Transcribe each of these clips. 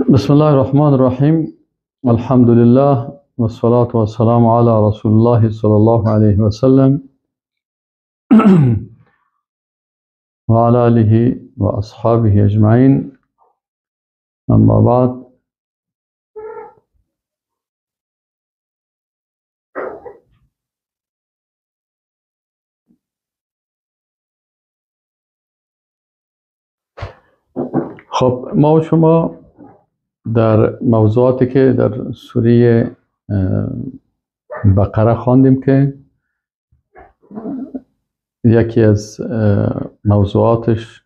بسم الله الرحمن الرحیم. الحمد لله والصلاة والسلام على رسول الله صلی الله علیه و سلم و علی آله و اصحابه اجمعین. اما بعد، خب ما و شما در موضوعاتی که در سوره بقره خواندیم که یکی از موضوعاتش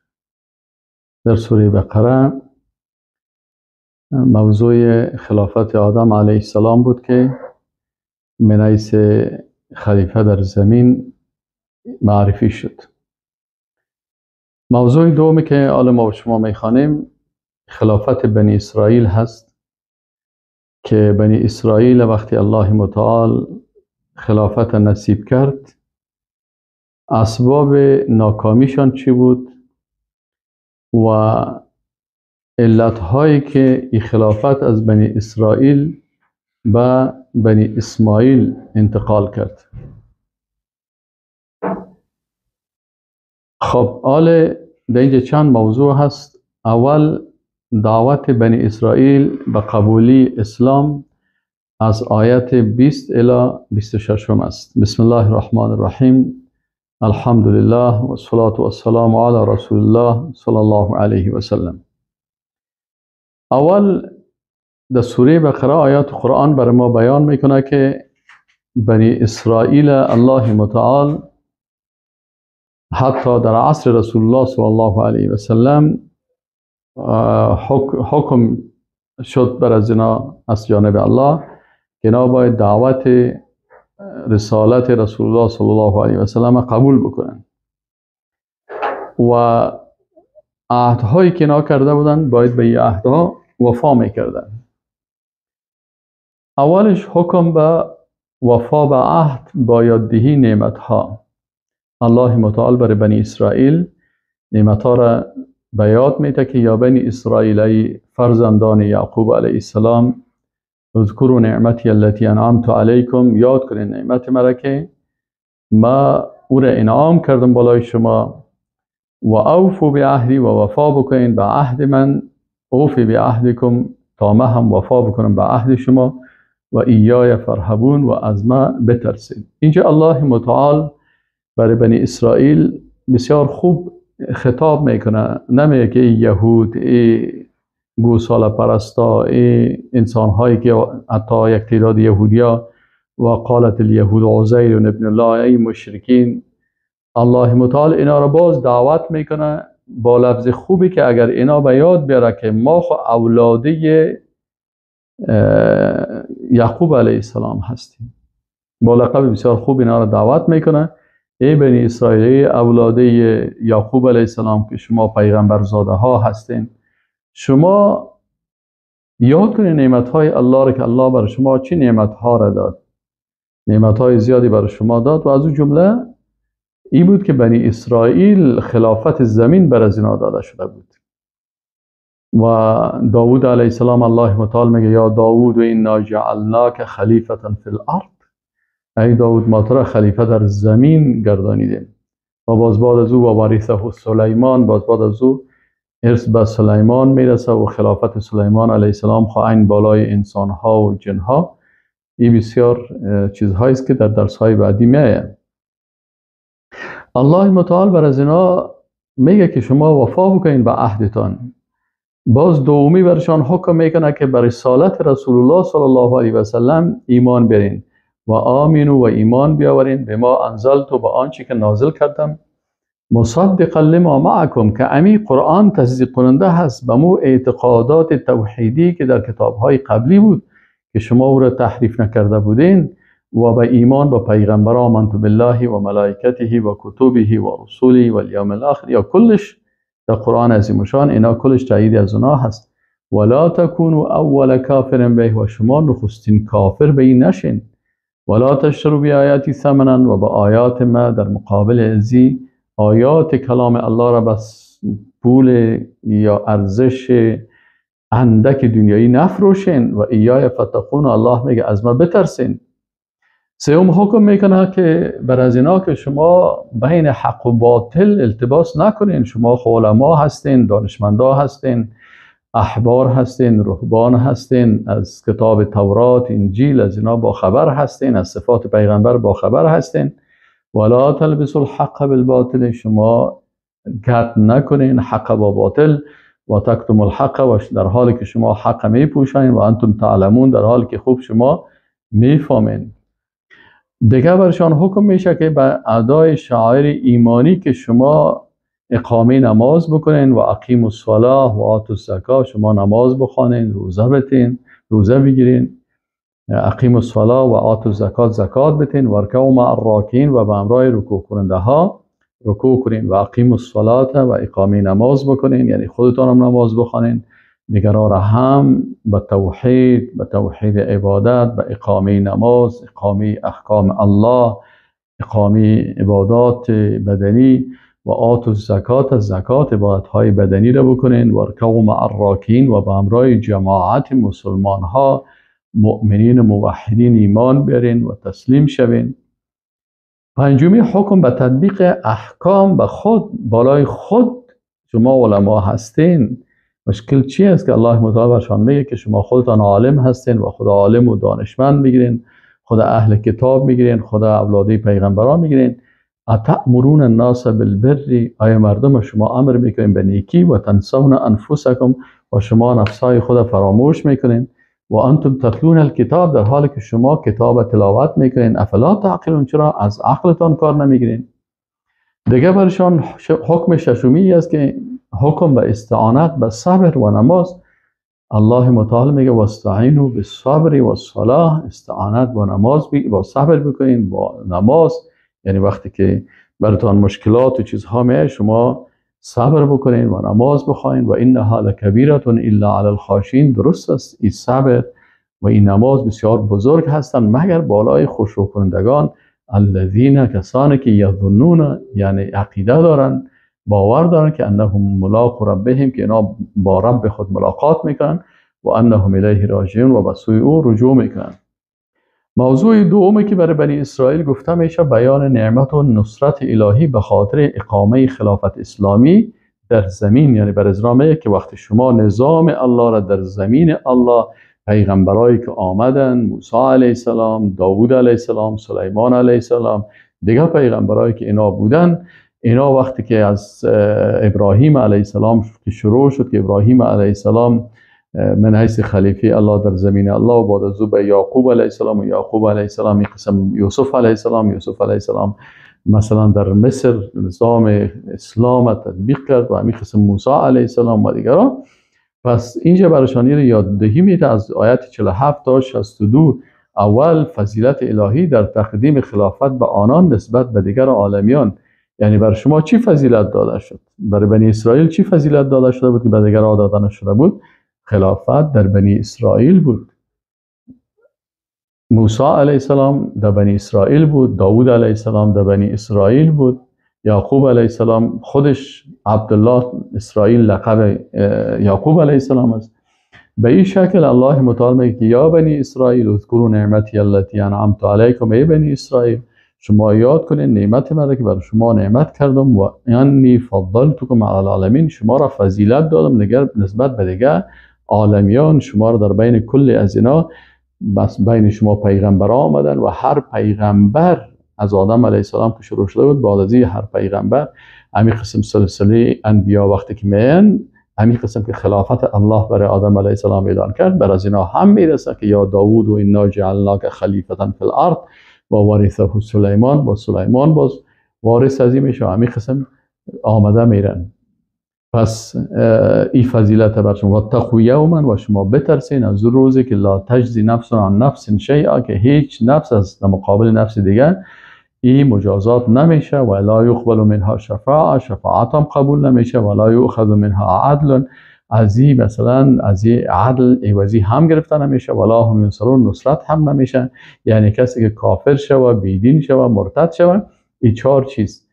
در سوره بقره موضوع خلافت آدم علیه السلام بود که من حیث خلیفه در زمین معرفی شد. موضوع دومی که حالا ما و شما میخوانیم خلافت بنی اسرائیل هست که بنی اسرائیل وقتی الله متعال خلافت نصیب کرد، اسباب ناکامیشان چی بود و علتهایی که این خلافت از بنی اسرائیل به بنی اسماعیل انتقال کرد. خب حالا در اینجا چند موضوع هست. اول دعوت بنی اسرائیل به قبولی اسلام از آیت 20 الی 26 است. بسم الله الرحمن الرحیم. الحمد لله و الصلاة و السلام علی رسول الله صلی الله علیه و سلم. اول در سوره بقره آیات قرآن بر ما بیان میکنه که بنی اسرائیل الله متعال حتی در عصر رسول الله صلی الله علیه و سلم حکم شد بر از اینا از جانب الله که اینا باید دعوت رسالت رسول الله صلی الله علیه و سلم قبول بکنن و عهدهایی که اینا کرده بودن باید به این عهدها وفا میکردن. اولش حکم به وفا به عهد با یاددهی نعمتها. الله متعال بر بنی اسرائیل نعمتها را به یاد میده که یا بنی اسرائیل ای فرزندان یعقوب علیه السلام، اذکروا نعمتی التي انعمت علیکم، یاد کنین نعمت مرا که ما او را انعام کردم بالای شما، و اوفوا بعهدی، و وفا بکنین به عهد من، اوفی بعهدکم، تا ما هم وفا بکنم به عهد شما، و ایای فرهبون، و از ما بترسید. اینجا الله متعال برای بنی اسرائیل بسیار خوب خطاب میکنه، نمیگه که ای یهود، ای گوساله پرستا، ای انسان هایی که حتی یک تعداد یهودیا و قالت الیهود عزیر ابن الله، ای مشرکین. الله متعال اینا را باز دعوت میکنه با لفظ خوبی که اگر اینا به یاد بیاره که ما خو اولاده یعقوب علیه السلام هستیم، با لقب بسیار خوب اینا را دعوت میکنه، ای بنی اسرائیل، اولاده یعقوب علیه السلام که شما پیغمبرزاده ها هستین، شما یاد کنید نعمت های الله را که الله بر شما چی نعمت ها را داد، نعمت های زیادی بر شما داد و از اون جمله ای بود که بنی اسرائیل خلافت زمین بر از اینا داده شده بود. و داود علیه السلام الله متعال میگه یا داود و انا جعلناک خلیفة فی الارض، ای داود ما تو را خلیفه در زمین گردانیدیم. و باز بعد از او و ورثه سلیمان، باز بعد از او ارث به سلیمان میرسه و خلافت سلیمان علیه السلام خواهین بالای انسان ها و جن ها. این بسیار چیزهایی است که در درس های بعدی میآید. الله متعال بر از اینا میگه که شما وفا بکنین به عهدتان. باز دومی برشان حکم میکنه که بر رسالت رسول الله صلی الله علیه و سلم ایمان بیارین و آمینو، و ایمان بیاورین به ما انزلت، و به آنچه که نازل کردم، مصدقا لما معکم، که امی قرآن تصدیق کننده هست به مو اعتقادات توحیدی که در کتابهای قبلی بود که شما او را تحریف نکرده بودین، و به ایمان به پیغمبر، آمنت بالله و ملائکته و کتبه و رسوله و الیوم الاخر، یا کلش در قرآن عظیم شان اینا کلش تایید از اونا هست. ولا تکونوا اول کافر به، و شما نخستین کافر به این نشین. ولا تشتروا بآیاتی ثمنا، و به آیات ما در مقابل ازی آیات کلام الله را بس پول یا ارزش اندک دنیایی نفروشین و ایای فتقون، الله میگه از ما بترسین. سوم حکم میکنه که بر از اینا که شما بین حق و باطل التباس نکنین. شما علما هستین، دانشمندا هستین، احبار هستین، رهبان هستین، از کتاب تورات، انجیل، از اینا با خبر هستین، از صفات پیغمبر با خبر هستین. ولا تلبسوا الحق بالباطل، شما گرد نکنین حق با باطل. و تکتم الحق، و در حالی که شما حق میپوشین، و انتم تعلمون، در حالی که خوب شما میفهمین. دیگه برشان حکم میشه که به ادای شعائر ایمانی که شما اقامه نماز بکنین و اقیم الصلاه و آتوا الزکا، شما نماز بخوانین، روزه بتین، روزه بگیرین، اقیم الصلاه و آتوا الزکات، زکات بتین، وارکعوا مع الراکعین، و به همراه رکوع کننده ها رکوع کنین، و اقیم الصلاه و اقامه نماز بکنین، یعنی خودتان هم نماز بخوانین، دیگران را هم به توحید، به توحید عبادت، به اقامه نماز، اقامه احکام الله، اقامه عبادات بدنی، و آتوا الزکات، زکات عبادت های بدنی را بکنین، و ارکعوا مع الراکعین، و به همراه جماعت مسلمان ها، مؤمنین و موحدین ایمان بیارین و تسلیم شوین. پنجمی حکم به تطبیق احکام به خود، بالای خود شما علما هستین. مشکل چی است که الله متعال برشان میگه که شما خودتان عالم هستین و خدا عالم و دانشمند میگیرین، خدا اهل کتاب میگیرین، خدا اولادی پیغمبران میگیرین. اتأمرون الناس بالبر، آیا مردم شما امر میکنین به نیکی، و تنسون انفسکم، و شما نفسای خود فراموش میکنین، و انتم تتلون الکتاب، در حالی که شما کتاب تلاوت میکنین، افلا تعقلون، چرا از عقلتان کار نمیگیرین؟ دیگه برشان حکم ششمی است که حکم به استعانت به صبر و نماز. الله متعال میگه واستعینوا بالصبر والصلاه، استعانت با نماز با صبر بکنین، با نماز، یعنی وقتی که براتان مشکلات و چیزها میاد شما صبر بکنین و نماز بخواین. و انها لکبیرة الا علی الخاشعین، درست است این صبر و این نماز بسیار بزرگ هستند مگر بالای خشوع کنندگان، الذین، کسانی که یظنون، یعنی عقیده دارند، باور دارند که انهم ملاق ربهم، که اینا با رب خود ملاقات میکنن، و انهم الیه راجعون، و به سوی او رجوع میکنن. موضوع دومی که برای بنی اسرائیل گفته میشه بیان نعمت و نصرت الهی به خاطر اقامه خلافت اسلامی در زمین، یعنی بر ازرامه که وقتی شما نظام الله را در زمین الله، پیغمبرایی که آمدن، موسی علیه السلام، داوود علیه السلام، سلیمان علیه السلام، دیگر پیغمبرایی که اینا بودن، اینا وقتی که از ابراهیم علیه السلام که شروع شد که ابراهیم علیه السلام من حیث خلیفه الله در زمین الله، و بعد از او به یعقوب علیه السلام، و یعقوب علیه السلام قسم یوسف علیه السلام، یوسف علیه السلام مثلا در مصر نظام اسلام تطبیق کرد، و همین قسم موسی علیه السلام و دیگران. پس اینجا برشانی رو یاددهی میده از آیت 47 تا 62. اول فضیلت الهی در تقدیم خلافت به آنان نسبت به دیگر عالمیان، یعنی بر شما چی فضیلت داده شد؟ برای بنی اسرائیل چی فضیلت داده شده بود که به دیگران داده نشده بود؟ خلافت در بنی اسرائیل بود. موسی علیه السلام در بنی اسرائیل بود، داوود علیه السلام در بنی اسرائیل بود، یعقوب علیه السلام خودش عبدالله اسرائیل لقب یعقوب علیه السلام است. به این شکل الله متعال میگه که یا بنی اسرائیل اذکروا نعمتی التي انعمت علیکم، ای بنی اسرائیل شما یاد کنین نعمت من که بر شما نعمت کردم، و انی فضلتکم علی العالمین، شما را فضیلت دادم نگر نسبت به دیگر عالمیان، شما را در بین کل از اینا، بس بین شما پیغمبر آمدن و هر پیغمبر از آدم علیه السلام که شروع شده بود، بعد از هر پیغمبر همین قسم سلسله انبیا وقتی که میان، همین قسم که خلافت الله برای آدم علیه السلام اعلان کرد، بر از اینا هم میرسه که یا داوود و انا جعلناک خلیفة فی الارض و ورثه سلیمان، با سلیمان باز وارث از این میشه، همین قسم آمده میرن. پس این فضیلت بر شما، واتقوا یوما، و شما بترسین از روزی که لا تجزی نفس عن نفس شیئا، که هیچ نفس از مقابل نفس دیگر این مجازات نمیشه، و لا یقبل منها شفاعه، شفاعت هم قبول نمیشه، و لا یؤخذ منها عدل، از این مثلا از این عدل عوضی هم گرفته نمیشه، ولا هم ینصرون، نصرت هم نمیشه. یعنی کسی که کافر شوه، بیدین شوه، مرتد شوه، این چهار چیز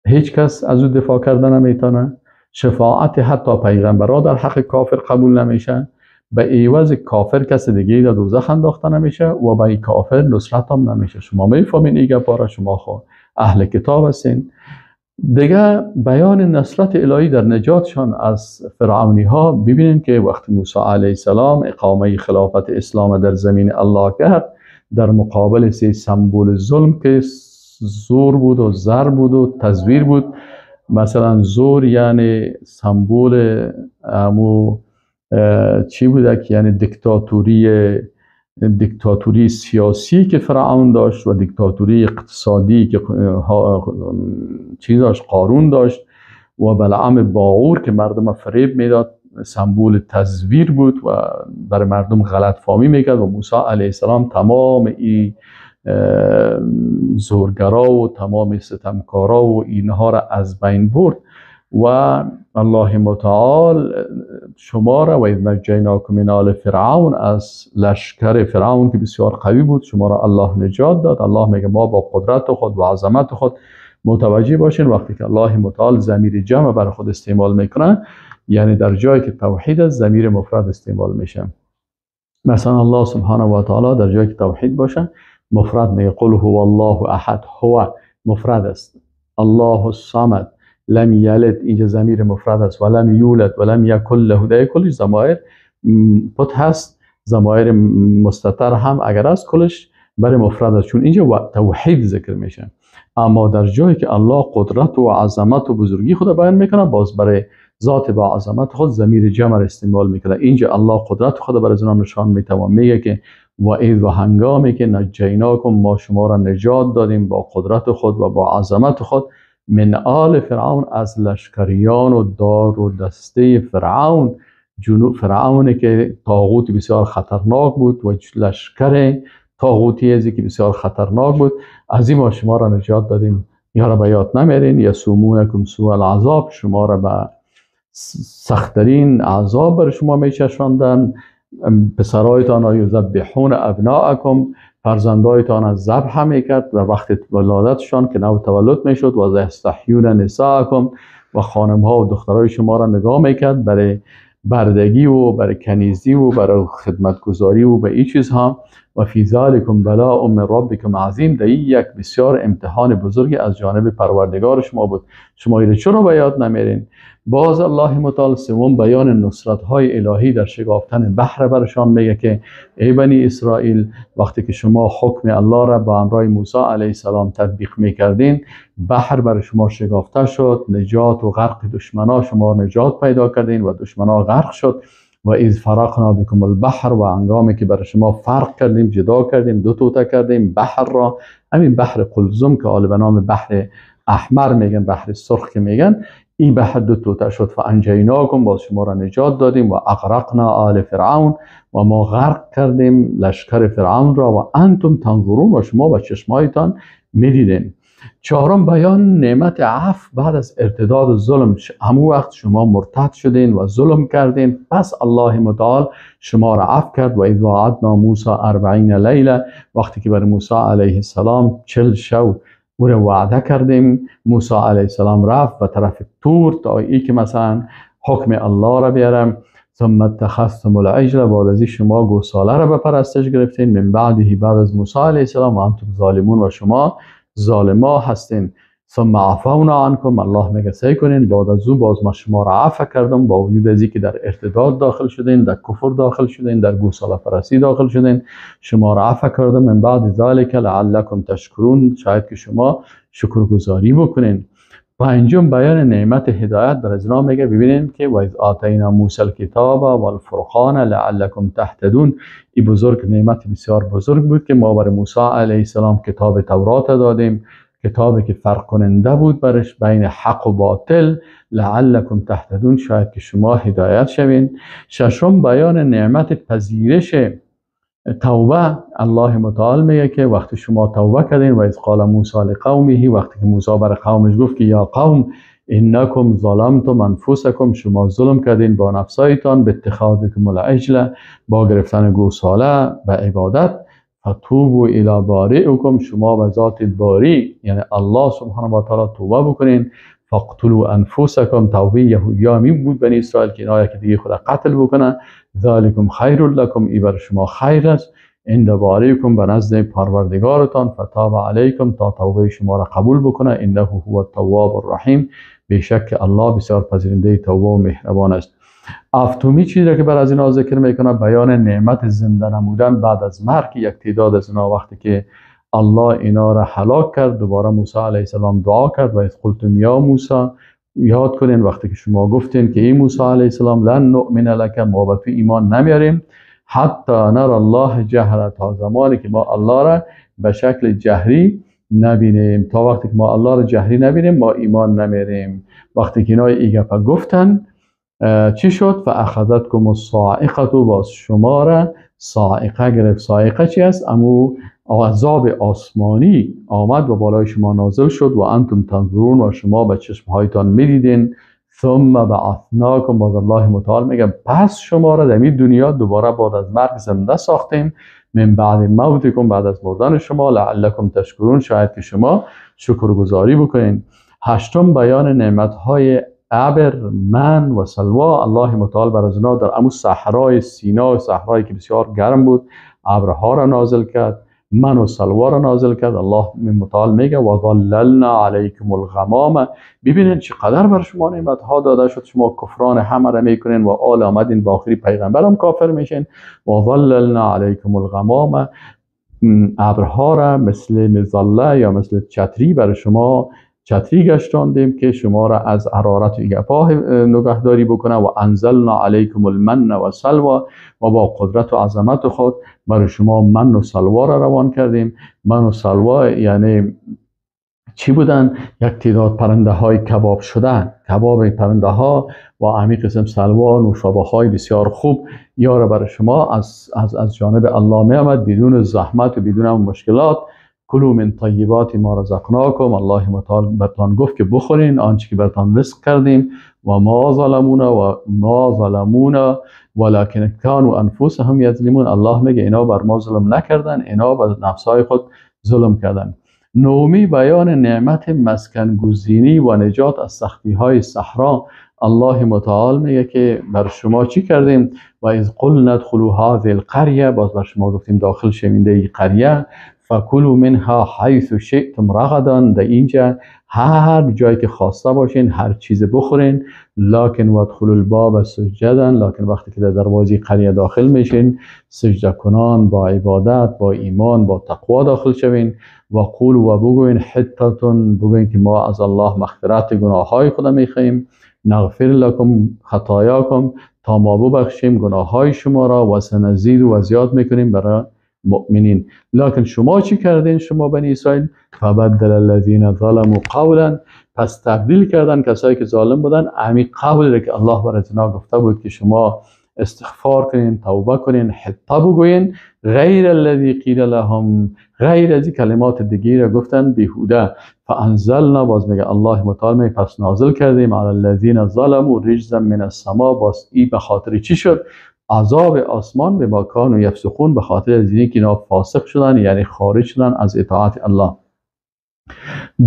هیچ کس از او دفاع کرده نمیتونه، شفاعت حتی پیغمبرها در حق کافر قبول نمیشه، به عوض کافر کس دیگه در دوزخ انداخته نمیشه و به کافر نصرت هم نمیشه. شما میفهمین این گپا را، شما خو اهل کتاب هستین دیگه. بیان نصرت الهی در نجاتشان از فرعونی ها، ببینین که وقتی موسی علیه السلام اقامه خلافت اسلام در زمین الله کرد، در مقابل سه سمبول ظلم که زور بود و زر بود و تزویر بود. مثلا زور یعنی سمبول امو چی بوده که یعنی دیکتاتوری سیاسی که فرعون داشت و دیکتاتوری اقتصادی که چیزاش قارون داشت و بلعم باعور که مردم فریب میداد، سمبول تزویر بود و برای مردم غلط فهمی میکرد. و موسی علیه السلام تمام این زورگرا و تمام ستمکارا و اینها را از بین برد و الله متعال شما را و اذ نجیناکم من آل فرعون، از لشکر فرعون که بسیار قوی بود شما را الله نجات داد. الله میگه ما با قدرت خود و عظمت خود متوجه باشین. وقتی که الله متعال ضمیر جمع برای خود استعمال میکنه، یعنی در جایی که توحید است ضمیر مفرد استعمال میشه. مثلا الله سبحانه و تعالی در جایی که توحید باشه مفرد میگه قل هو الله احد، هو مفرد است. الله الصمد لم یلد، اینجا ضمیر مفرد است، و لم یولد و لم یکن له، ده کلش ضمایر پت هست، ضمایر مستتر هم اگر است کلش برای مفرد است، چون اینجا توحید ذکر میشه. اما در جایی که الله قدرت و عظمت و بزرگی خود بیان میکنه، باز برای ذات با عظمت خود ضمیر جمع استعمال میکنه. اینجا الله قدرت خود برای زنان نشان میده و میگه که و اذ و هنگامی که نجیناکم، ما شما را نجات دادیم با قدرت خود و با عظمت خود، من آل فرعون، از لشکریان و دار و دسته فرعون، جنوب فرعون که طاغوت بسیار خطرناک بود و لشکر طاغوتی ازی که بسیار خطرناک بود، از این ما شما را نجات دادیم. یا را به یاد نمیرین، یسومونکم سوء العذاب، شما را به سختترین عذاب بر شما میچشاندن. پسرایتان را یذبحون ابناءکم، فرزندایتان از ذبح میکرد در وقت ولادتشان که نو تولد میشد، و یستحیون نساءکم، و خانم ها و دخترای شما را نگاه میکرد برای بردگی و برای کنیزی و برای خدمتگزاری و به این چیزها. و فی ذلکم بلاء من ربکم عظیم، در این یک بسیار امتحان بزرگی از جانب پروردگار شما بود. شما اینو چرا به یاد نمیرین؟ باز الله متعال سوم بیان نصرت های الهی در شگافتن بحر برشان میگه که ای بنی اسرائیل، وقتی که شما حکم الله را با همراه موسی علیه السلام تطبیق میکردین، بحر بر شما شگافته شد، نجات و غرق دشمنا شما نجات پیدا کردین و دشمنا غرق شد. و اذ فرقنا بكم البحر، و هنگامی که برای شما فرق کردیم، جدا کردیم، دو توته کردیم بحر را، همین بحر قلزم که حالا به نام بحر احمر میگن، بحر سرخ که میگن، این بحر دو توته شد. فانجیناکم، باز شما را نجات دادیم، و اغرقنا آل فرعون، و ما غرق کردیم لشکر فرعون را، و انتم تنظرون، و شما با چشمایتان میدیدین. چهارم بیان نعمت عفو بعد از ارتداد و ظلم. همون وقت شما مرتد شدین و ظلم کردین، پس الله متعال شما را عفو کرد. و اذ وعدنا موسی 40 لیله، وقتی که بر موسی علیه السلام 40 شب او را وعده کردیم، موسی علیه السلام رفت به طرف تور تا ای که مثلا حکم الله را بیارم. ثم اتخذتم العجل، بعد از شما گوساله را به پرستش گرفتین، من بعده، بعد از موسی علیه السلام، و انتم ظالمون، و شما ظالما هستین. ثم عفونا عنکم، الله میگه سعی کنین بعد از او باز ما شما را عفو کردم، با وجود از اینکه در ارتداد داخل شدین، در کفر داخل شدین، در گوساله پرستی داخل شدین، شما را عفو کردم. من بعد ذلک لعلکم تشکرون، شاید که شما شکرگزاری بکنین. پنجم بیان نعمت هدایت بر از اینا میگه، ببینین که و اذ آتینا موسی الکتاب والفرقان لعلکم تهتدون. این بزرگ نعمت بسیار بزرگ بود که ما بر موسی علیه السلام کتاب تورات دادیم، کتابی که فرق کننده بود برش بین حق و باطل، لعلکم تهتدون، شاید که شما هدایت شوین. ششم بیان نعمت پذیرش توبه. الله متعال میگه که وقتی شما توبه کردین، و اذ قال موسی لقومه، وقتی که موسی بر قومش گفت که یا قوم انکم ظلمتم انفسکم، شما ظلم کردین با نفسایتان، به اتخاذکم العجل، با گرفتن گوساله به عبادت، فتوبوا الی بارئکم، شما به ذات باری یعنی الله سبحانه و تعالی توبه بکنین، فاقتلوا انفسکم. توبه یهودیا می بود بنی اسرائیل که اینا یکی دیگه خود قتل بکنن. ذالکم خیر لکم، ای بر شما خیر است، عند باریکم، به نزد پروردگارتان. فتاب علیکم، تا توبه شما را قبول بکنه. انه هو التواب الرحیم، بیشک الله بسیار پذیرنده توبه و مهربان است. هفتمی چیزی که بر از اینا ذکر میکنه بیان نعمت زنده نمودن بعد از مرگ یک تعداد از اینا. وقتی که الله اینا را هلاک کرد، دوباره موسی علیه السلام دعا کرد و اذ قلتم یا موسی، یاد کنین وقتی که شما گفتین که ای موسی علیه السلام لن نؤمن لک، ما به تو ایمان نمیاریم، حتی نرى الله جهره، تا زمانی که ما الله را به شکل جهری نبینیم. تا وقتی که ما الله را جهری نبینیم ما ایمان نمیاریم. وقتی که اینا ای گپا گفتن چی شد؟ فاخذتکم الصاعقه، باز شما را صاعقه گرفت. صاعقه چی است؟ امو عذاب آسمانی آمد و بالای شما نازل شد. و انتم تنظرون، و شما به چشمهایتان میدیدین. ثم بعثناکم، باز الله متعال میگه پس شما را در این دنیا دوباره بعد از مرگ زنده ساختیم. من بعد موتکم، بعد از مردن شما، لعلکم تشکرون، شاید که شما شکرگزاری بکنین. هشتم بیان نعمتهای ابر، من و سلوا. الله متعال بر از اینا در امو صحرای سینا، صحرایی که بسیار گرم بود، ابرها را نازل کرد، من و سلوا را نازل کرد. الله متعال میگه و ظللنا علیکم الغمام. ببینین چقدر بر شما نعمت ها داده شد، شما کفران همه را میکنین و آل آمدین با آخری پیغمبرم کافر میشین. و ظللنا علیکم الغمام، ابرها را مثل مظله یا مثل چتری بر شما چتری گشتاندیم که شما را از حرارت و گپاه نگهداری بکنه. و انزلنا علیکم المن و سلوا، و با قدرت و عظمت خود برای شما من و سلوا را روان کردیم. من و سلوا یعنی چی بودن؟ یک تعداد پرنده های کباب شدن، کباب پرنده ها و همین قسم سلوا، نوشابه های بسیار خوب یا را برای شما از جانب الله می آمد بدون زحمت و بدون مشکلات. کلوا من طیبات ما رزقناکم، الله متعال برتان گفت که بخورین آنچه که برتان رزق کردیم. و ما ظلمونا و ما ظلمونا ولکن کانوا انفسهم یظلمون. الله میگه اینا بر ما ظلم نکردن، اینا بر نفسهای خود ظلم کردن. نومی بیان نعمت مسکن گزینی و نجات از سختی های صحرا. الله متعال میگه که بر شما چی کردیم؟ و اذ قلنا ادخلوا هذه القریه، باز بر شما گفتیم داخل شوید این قریه. فکلوا منها حیث شئتم رغدا، در اینجا هر جایی که خواسته باشین هر چیز بخورین. لکن وادخلوا الباب سجدا، لکن وقتی که در دروازه قریه داخل میشین سجده کنان، با عبادت، با ایمان، با تقوا داخل شوین. و قولوا و بگوین حطتون، بگوین که ما از الله مغفرت گناههای خود میخواییم. نغفر لکم خطایاکم، تا ما ببخشیم گناههای شما را. و سنزید و زیاد میکنیم برای مؤمنین. لکن شما چی کردین؟ شما بنی اسرائیل فبدل الذین ظلموا قولا، پس تبدیل کردن کسایی که ظالم بودن همین قول که الله برای اینا گفته بود که شما استغفار کنین، توبه کنین، حتی بگوین غیر الذی قیل لهم، غیر از این کلمات دیگه را گفتن بیهوده. فانزلنا، باز میگه الله متعال میگه پس نازل کردیم علی الذین ظلموا رجزا من السما. باز ای به خاطر چی شد؟ عذاب آسمان به ما کانوا یفسقون، به خاطر از اینکه اینا فاسق شدن، یعنی خارج شدن از اطاعت الله.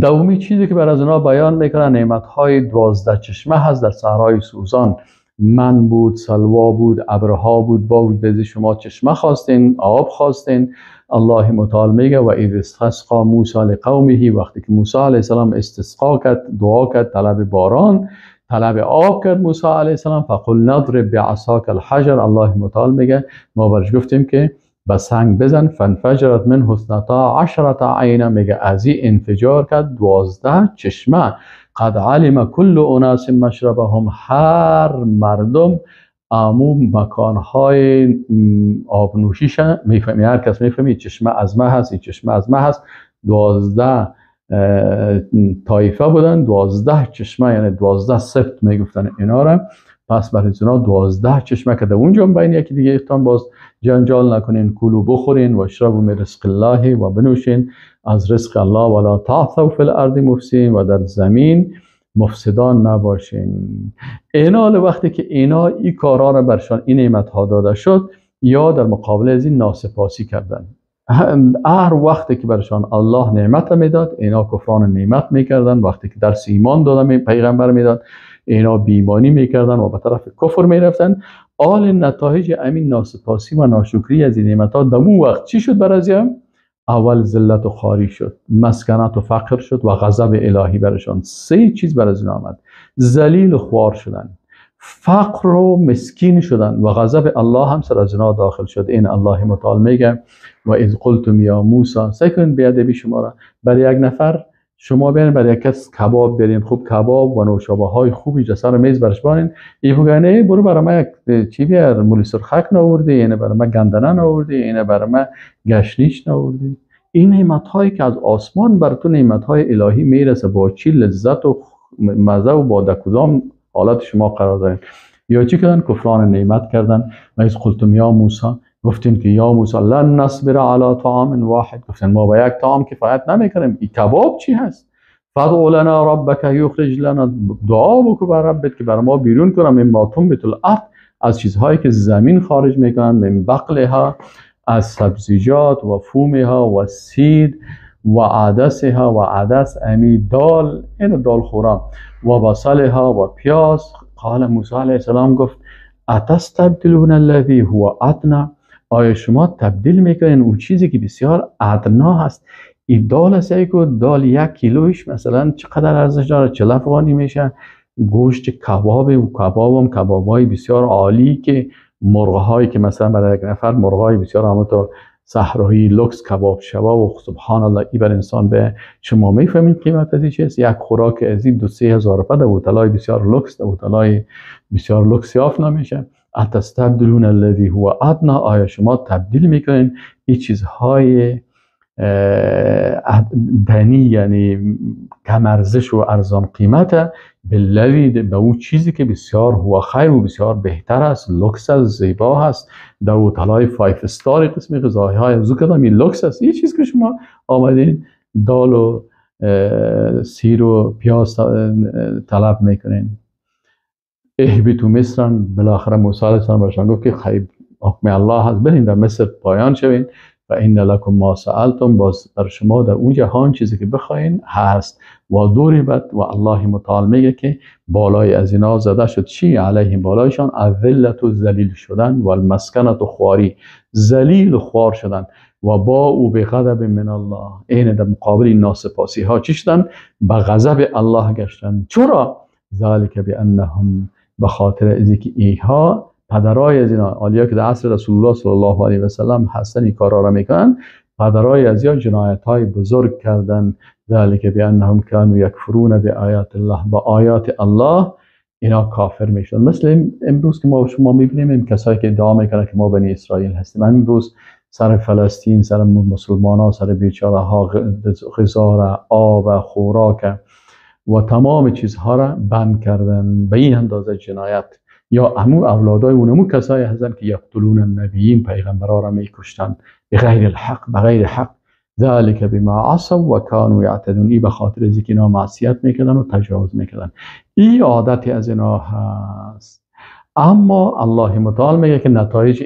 دومی چیزی که بر از اونا بیان میکنن نعمت‌های 12 چشمه هست در صحرای سوزان. من بود، سلوا بود، ابرها بود، با بود شما چشمه خواستین، آب خواستین. الله متعال میگه و اذ استسقا موسی لقومه، وقتی که موسی علیه السلام استسقا کرد، دعا کرد، طلب باران، طلب آب کرد موسی علیه السلام، فقل نضرب بعصاک الحجر، الله متعال میگه ما برش گفتیم که به سنگ بزن، فانفجرت منه 12 عینا، میگه از این انفجار کرد 12 چشمه. قد علم کل اناس مشربهم، هر مردم امو مکانهای آب نوشیش میفهمی، هر کس میفهمی چشمه از ما هست، این چشمه از ما هست. 12 طایفه بودن، 12 چشمه، یعنی 12 سبت میگفتن اینا را. پس برای اینا 12 چشمه که در اونجا بین یکی دیگه اختان باز جنجال نکنین، کلو بخورین و اشربوا من رزق الله و بنوشین از رزق الله، ولا تعثوا فی الارض مفسدین، و در زمین مفسدان نباشین. اینا وقتی که اینا این کارا را برشان این نعمت ها داده شد، یا در مقابل از این ناسپاسی کردن. هر وقتی که برشان الله نعمت میداد اینا کفران نعمت میکردن، وقتی که درس ایمان دادن پیغمبر میداد اینا بیمانی میکردن و به طرف کفر میرفتن. آل نتایج امین ناسپاسی و ناشکری از این نعمت ها در وقت چی شد برازیم؟ اول ذلت و خواری شد، مسکنت و فقر شد و غضب الهی برشان. سه چیز بر از این آمد: ذلیل و خوار شدن، فقر و مسکین شدن و غضب الله هم سر از اینا داخل شد. این الله متعال میگه و اذ قلتم یا موسی. سعی کنید بیادبی شما را برای یک نفر شما بیارین، برای یک کس کباب بیارین، خوب کباب و نوشابه های خوبی سر میز برش بانین، این بگه نه برو برای من یک چی بیار، مولی سرخک ناوردی، اینه برای من گندنه ناوردی، اینه برای من گشنیش ناوردی. این نعمت هایی که از آسمان بر تو نعمت های الهی میرسه با چی لذت و مزه و با کدام حالت شما قرار دارین. یا چی کردن؟ کفران نعمت کردن. و اذ قلتم یا موسی، گفتیم که یا موسی لن نصبر علی طعام واحد، گفتن ما با یک طعام کفایت نمیکنیم، این کباب چی هست؟ فادع لنا ربک یخرج لنا، دعا بکن بر ربت که بر ما بیرون کنه، مما تنبت الارض، از چیزهایی که زمین خارج میکنن، من بقلها، از سبزیجات و فومها و سید و عدسها و عدس امی دال، این دال خورا، و بصلها و پیاز. قال موسی علیه السلام گفت اتستبدلون الذی هو ادنی، آیا شما تبدیل میکنین اون چیزی که بسیار ادنا هست؟ این دال است که دال 1 کیلوش مثلا چقدر ارزش داره؟ 40 افغانی میشه. گوشت کباب و کباب هم کبابای بسیار عالی که مرغهایی که مثلا برای یک نفر مرغهای بسیار همونطور صحرایی لوکس کباب شوا و سبحان الله، ای بر انسان به شما میفهمید قیمت از چیست. یک خوراک از این 2-3 هزار روپیه در هتل‌های بسیار لوکس، در هتل‌های بسیار لوکس یافت نمیشه. اتستبدلون الذی هو ادنی، آیا شما تبدیل میکنین این چیزهای دنی یعنی کم ارزش و ارزان قیمت بالذی، به اون چیزی که بسیار هو خیر و بسیار بهتر است، لوکس است، زیبا هست، در هتل‌های 5 star قسم غذاهای از کدام این لوکس است. این چیز که شما آمدین دال و سیر و پیاز طلب میکنین. اهبطوا مصر، بالاخره موسی علیه السلام برشان گفت که خیب حکم الله هست، برین در مصر پایان شوین. و ان لکم ما سألتم، باز بر شما در اون جهان چیزی که بخواین هست. و ضربت، و الله متعال میگه که بالای از اینا زده شد چی؟ علیهم، بالایشان الذلت و ذلیل شدن، و المسکنت و خواری، ذلیل و خوار شدن. و با او به غضب من الله، این در مقابل این ناسپاسی ها چی شدن؟ به غضب الله گشتن. چرا؟ ذلک بانهم، به خاطر از اینکه ایها پدرای از اینا، آلیا که در عصر رسول الله صلی الله علیه و سلم هستن این کارا را میکنن، پدرای از اینا جنایت های بزرگ کردن. ذلک بانهم كانوا یکفرون بآیات الله، با آیات الله اینا کافر میشدن. مثل امروز که ما شما میبینیم این کسایی که ادعا میکنن که ما بنی اسرائیل هستیم، امروز سر فلسطین، سر مسلمان ها، سر بیچاره ها غذا، آب، خوراک و تمام چیزها را بند کردن. به این اندازه جنایت. یا امو اولادای اونمو کسایی هستن که یقتلون النبیین، پیغمبرا را میکشتن بغیر الحق، بغیر حق. ذلک بما عصوا و کانوا یعتدون، ای به خاطر از اینکه اینا معصیت میکردن و تجاوز میکردن. این عادت از اینا هست. اما الله متعال میگه که نتایج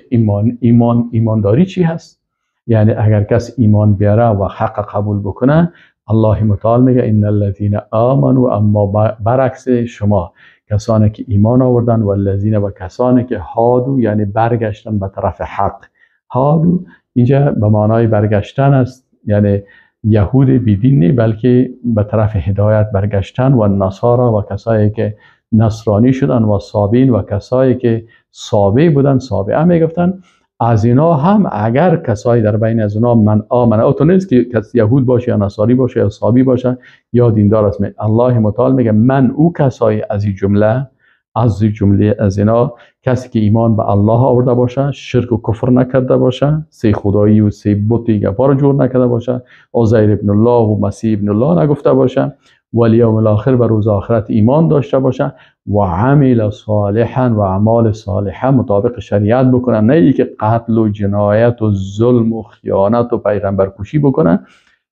ایمانداری چی هست؟ یعنی اگر کس ایمان بیاره و حق قبول بکنه، الله متعال میگه ان الذین آمنوا، اما برعکس شما کسانی که ایمان آوردن، و الذین و کسانی که هادو، یعنی برگشتن به طرف حق. هادو اینجا به معنای برگشتن است، یعنی یهود بیدین نه، بلکه به طرف هدایت برگشتن، و نصارا و کسایی که نصرانی شدن، و صابین و کسایی که صابی بودن، صابعه میگفتن. از اینا هم اگر کسایی در بین از اینا من آمن، او تو نیست که کس یهود باشه یا نصاری باشه یا صابی باشه یا دیندار است. الله متعال میگه من او کسایی از این جمله، از این جمله از اینا کسی که ایمان به الله آورده باشه، شرک و کفر نکرده باشه، سه خدایی و سه بت گپا رو جور نکرده باشه، عزیر ابن الله و مسیح ابن الله نگفته باشه، و الیوم الاخر و روز آخرت ایمان داشته باشه، و عمل صالحا و اعمال صالحه مطابق شریعت بکنن، نه ای که قتل و جنایت و ظلم و خیانت و پیغمبر کشی بکنن.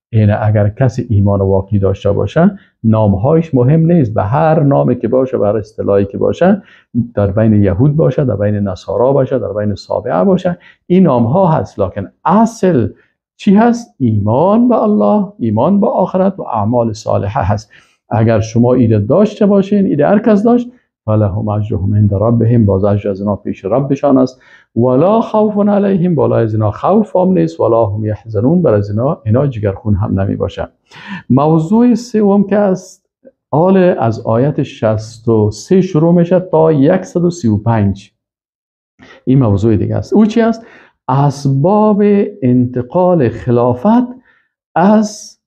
این اگر کسی ایمان واقعی داشته باشه، نامهایش مهم نیست، به هر نامی که باشه، به هر اصطلاحی که باشه، در بین یهود باشه، در بین نصارا باشه، در بین صابعه باشه، این نامها هست، لکن اصل چی هست؟ ایمان به الله، ایمان به آخرت و اعمال صالحه هست. اگر شما ایده داشته باشین، ایده هر کس داشت، فلهم اجرهم عند ربهم، باز اجر از اینا پیش ربشان است. ولا خوف علیهم، بالای از اینا خوف هم نیست، ولا هم یحزنون، بر از اینا جگرخون هم نمی باشه. موضوع سوم که است آل از آیت 63 شروع میشه تا 135، این موضوع دیگه است. او چی است؟ اسباب انتقال خلافت از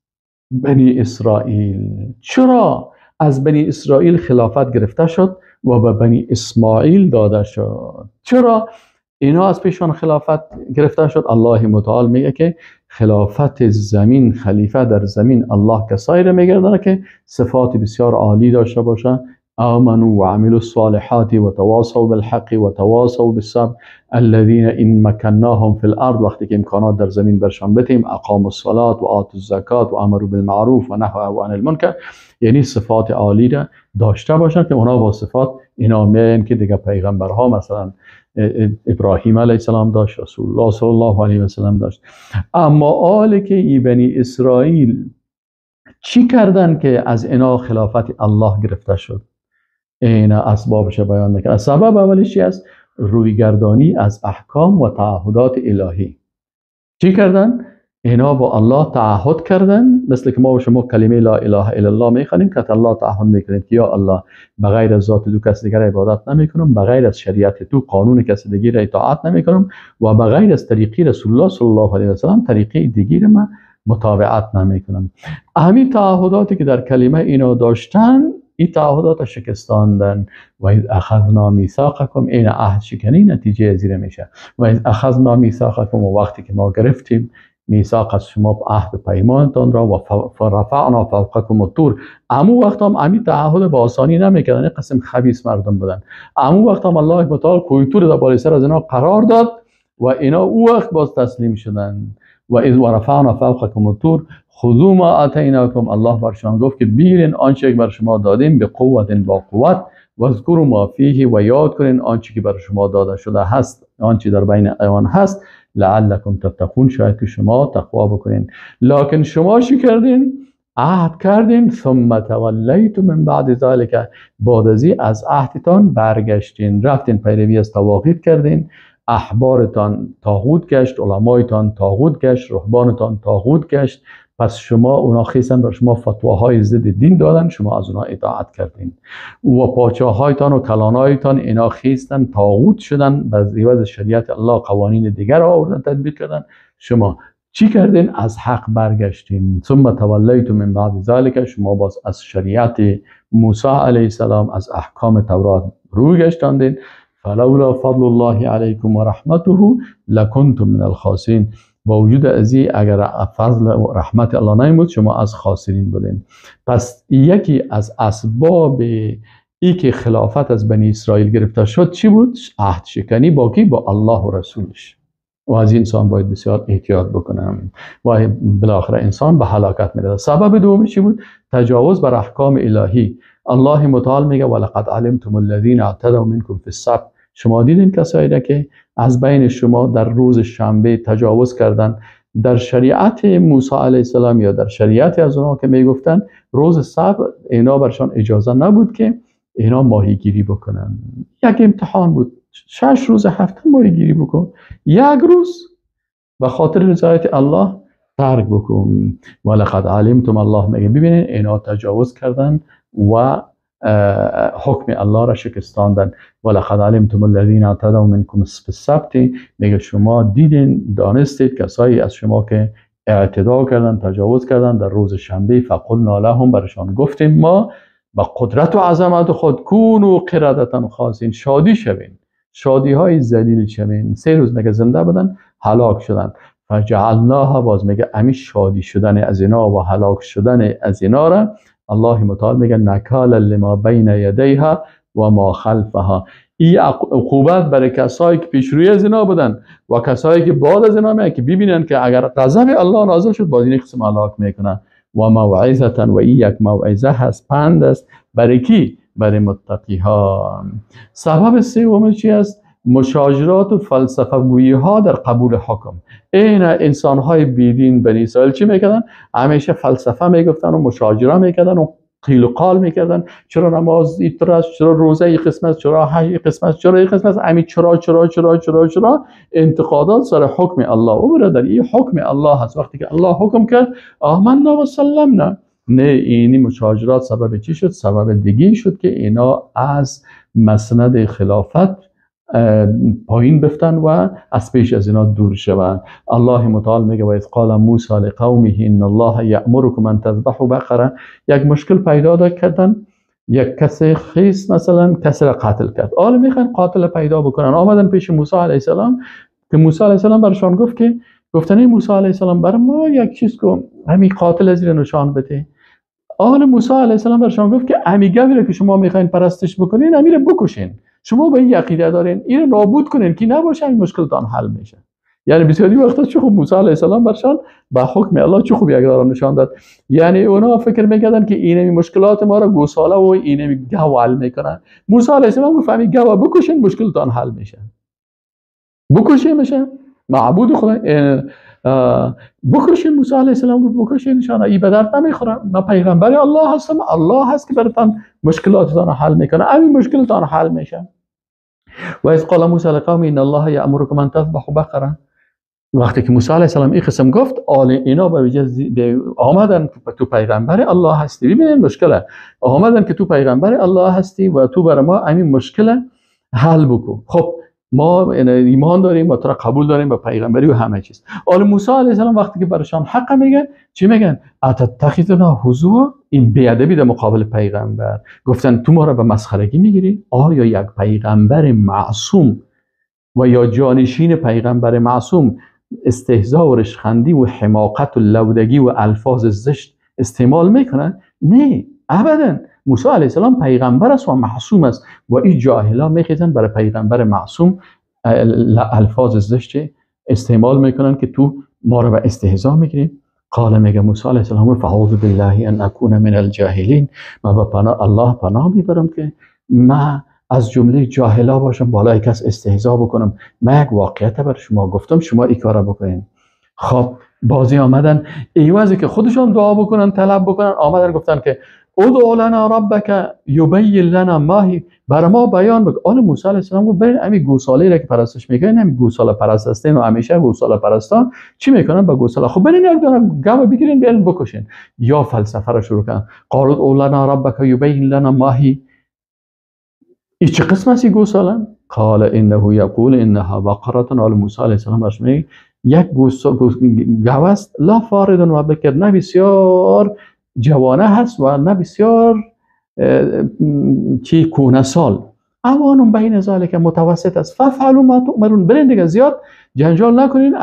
بنی اسرائیل. چرا از بنی اسرائیل خلافت گرفته شد و به بنی اسماعیل داده شد؟ چرا اینا از پیشان خلافت گرفته شد؟ الله متعال میگه که خلافت زمین، خلیفه در زمین الله کسایی را میگردانه که صفات بسیار عالی داشته باشه. آمنوا وعملوا الصالحات وتواصوا بالحق وتواصوا بالصبر الذين ان مكناهم في الارض، وقتی که امکانات در زمین برشان بتیم، اقاموا الصلاة و آتوا الزکات و امروا بالمعروف و نهوا عن المنکر، یعنی صفات عالی را داشته باشن که اونا با صفات اینا میاین که دیگه پیغمبرها، مثلا ابراهیم علیه السلام داشت، رسول الله صلی الله علیه و سلم داشت. اما آل که ای بنی اسرائیل چی کردن که از اینا خلافت الله گرفته شد؟ اینا اسبابش بیان میکنه. سبب اولش چی است؟ رویگردانی از احکام و تعهدات الهی. چی کردن؟ اینا با الله تعهد کردن، مثل که ما و شما کلمه لا اله الا الله میخوانیم که الله تعهد میکنیم که یا الله بغیر از ذات تو کس دیگر عبادت نمیکنم، بغیر از شریعت تو قانون کس دیگر را اطاعت نمیکنم و بغیر از طریقی رسول الله صلی الله علیه و سلم طریقه دیگر ما متابعت نمیکنم. همین تعهداتی که در کلمه اینا داشتن، این تعهدات شکستاندن. و اذ اخذنا میثاقکم، این عهد شکنی نتیجه زیر میشه. و اذ اخذنا میثاقکم، و وقتی که ما گرفتیم میثاق از شما، عهد پیمانتان را، و رفعنا فوقکم الطور. امو وقت هم امی تعهد با آسانی نمیکردن، این قسم خبیث مردم بودن. امو وقت هم الله متعال کوه طور در بالای سر از اینا قرار داد و اینا او وقت باز تسلیم شدن. و اذ ورفعنا فوقکم الطور خذوا ما آتیناکم، الله برشان گفت که بیرین آنچه که بر شما دادیم، به قوت، با قوت، واذکروا ما فیه، و یاد کنین آنچه که بر شما داده شده هست، آنچه در بین آن هست، لعلکم تتقون، شاید که شما تقوا بکنین. لکن شما چی کردین؟ عهد کردین، ثم تولیتم من بعد ذلک، بعد از عهدتان برگشتین، رفتین پیروی از طواغیت کردین، احبارتان طاغوت گشت، علمایتان طاغوت گشت، رهبانتان طاغوت گشت. پس شما اونا خیستن بر شما فتواهای ضد دین دادن، شما از اونا اطاعت کردین. و پاچاهایتان و کلانایتان اینا خیستن طاغوت شدن، به عوض شریعت الله قوانین دیگر آوردن تطبیق کردن. شما چی کردین؟ از حق برگشتین. ثم تولیتم من بعد ذلک، شما باز از شریعت موسی علیه السلام، از احکام تورات روی گشتاندین. فلولا فضل الله علیکم و رحمته لکنتم من الخاسرین، با وجود ازی اگر فضل و رحمت الله نمود شما از خاسرین بودین. پس یکی از اسباب ای که خلافت از بنی اسرائیل گرفته شد چی بود؟ عهد شکنی با کی؟ با الله و رسولش. و از انسان باید بسیار احتیاط بکنم و بالاخره انسان به هلاکت میرسه. سبب دوم چی بود؟ تجاوز بر احکام الهی. الله متعال میگه ولقد علمتم الذین اعتدوا منکم فی السبت، شما دیدین کسایی را که از بین شما در روز شنبه تجاوز کردن. در شریعت موسی علیه السلام یا در شریعت از اونها که میگفتن روز سبت اینا برشان اجازه نبود که اینا ماهیگیری بکنن. یک امتحان بود، 6 روز هفته ماهیگیری بکن، یک روز به خاطر رضایت الله ترک بکن. ولقد علمتم، الله میگه ببینین اینا تجاوز کردن و حکم الله را شکستاندن. ولقد علمتم الذین اعتدوا منکم فی السبت، میگه شما دیدین دانستید کسایی از شما که اعتدا کردن تجاوز کردن در روز شنبه. فقلنا لهم، برشان گفتیم ما با قدرت و عظمت خود، کونوا قردة خاسئین، شادی شوین، شادی های ذلیل شوین. 3 روز میگه زنده بودن، هلاک شدن. فجعلناها، باز میگه امی شادی شدن از اینا و هلاک شدن از اینا را الله متعال میگه نکالا لما بین یدیها و ما خلفها. این عقوبت برای کسایی که پیشروی از اینا بودن و کسایی که بعد از اینا میان که ببینن که اگر غضب الله نازل شد باز این قسم هلاک میکنن. و موعظه، و این یک موعظه هست، پند است برای کی؟ برای متقی ها. سبب سوم چی است؟ مشاجرات و فلسفه گویی ها در قبول حکم. این انسان های بیدین بنی اسرائیل چی میکردن؟ همیشه فلسفه میگفتن و مشاجره میکردن و قیل و قال میکردن. چرا نماز اینطور است، چرا روزه این قسم است، چرا حج این قسم است، چرا این قسم است، همین چرا چرا چرا چرا چرا انتقادات سر حکم الله. او برادر این حکم الله هست، وقتی که الله حکم کرد آمنا و سلمنا. نه، اینی مشاجرات سبب چی شد؟ سبب دیگه شد که اینا از مسند خلافت پایین بفتن و از پیش از اینا دور شوند. الله متعال میگه و اذ قال موسی لقومه ان الله یأمرکم ان تذبحوا بقره. یک مشکل پیدا کردن، یک کسی خیس مثلا کسی را قتل کرد، حالا میخوان قاتل پیدا بکنن. آمدن پیش موسی علیه السلام که موسی علیه السلام برشان گفت که گفتن موسی علیه السلام بر ما یک چیز کو، همین قاتل از نشان بده. آل موسی علیه السلام برشان گفت که همین گوی را که شما میخواین پرستش بکنین همین را بکشین، شما به این عقیده دارین، اینو نابود کنین که نباشه، این مشکلتان حل میشه. یعنی بسیاری وقتا چه خوب موسی علیه السلام برشان با حکم الله چه خوب یک را نشان داد. یعنی اونا فکر میکردن که اینمی مشکلات ما را گوساله و اینمی گاو حل میکنن. موسی علیه السلام گفت همین گاو بکشین مشکلتان حل میشه. بکشین میشه معبود خدا، بکشین. موسی علیه السلام گفت بکشین نشانه ای به درد نمیخوره، من پیغمبر الله هستم، الله هست که براتان مشکلاتتان حل میکنه، همین مشکلتان حل میشه. و اذ قال موسی لقومه ان الله یأمرکم ان تذبحوا بقره. وقتی که موسی علیه السلام این قسم گفت، آل اینا به آمدن که تو پیغمبر الله هستی. ببینید مشکله، آمدن که تو پیغمبر الله هستی و تو بر ما همین مشکل حل بکن. خب ما ایمان داریم و تو را قبول داریم با پیغمبری و همه چیز. آل موسی علیه السلام وقتی که برشان حق میگن چی میگن؟ اتتخذنا هزوا. این بی‌ادبی در مقابل پیغمبر. گفتن تو ما را به مسخرگی میگیری؟ آیا یک پیغمبر معصوم و یا جانشین پیغمبر معصوم استهزا و رشخندی و حماقت و لودگی و الفاظ زشت استعمال میکنن؟ نه، ابدا. موسی علیه السلام پیغمبر است و معصوم است و این جاهلا میخیزن برای پیغمبر معصوم الفاظ زشت استعمال میکنن که تو ما رو به استهزا میگیری. قال میگه موسی علیه السلام فاعوذ بالله ان اکون من الجاهلین. من با پناه الله پناه میبرم که من از جمله جاهلا باشم، بالای کس استهزا بکنم. من یک واقعیت بر شما گفتم، شما این کارا بکنین. خب بازی آمدن ایوازی که خودشون دعا بکنن طلب بکنن، آمدن گفتن که ادع لنا ربک یبین لنا ما هی، بر ما بیان بکن. آل موسی علیه السلام گفت برین همین گوساله را که پرستش میکنین، همین گوساله پرست هستین و همیشه گوساله پرستان چی میکنن با گوساله؟ خب برین یک دانه گاو بگیرین بیارین بکشین. یا فلسفه را شروع کردن، قالوا ادع لنا ربک یبین لنا ما هی. این چه قسم است گوساله؟ قال انه یقول انها بقره. آل موسی علیه السلام برش میگه یک گاو است، لا فارض و بکر، نه بسیار جوانه هست و نه بسیار چی کهنه سال، عوان بین ذلک متوسط است. فافعلوا ما تؤمرون، برین دیگه زیاد جنجال نکنین،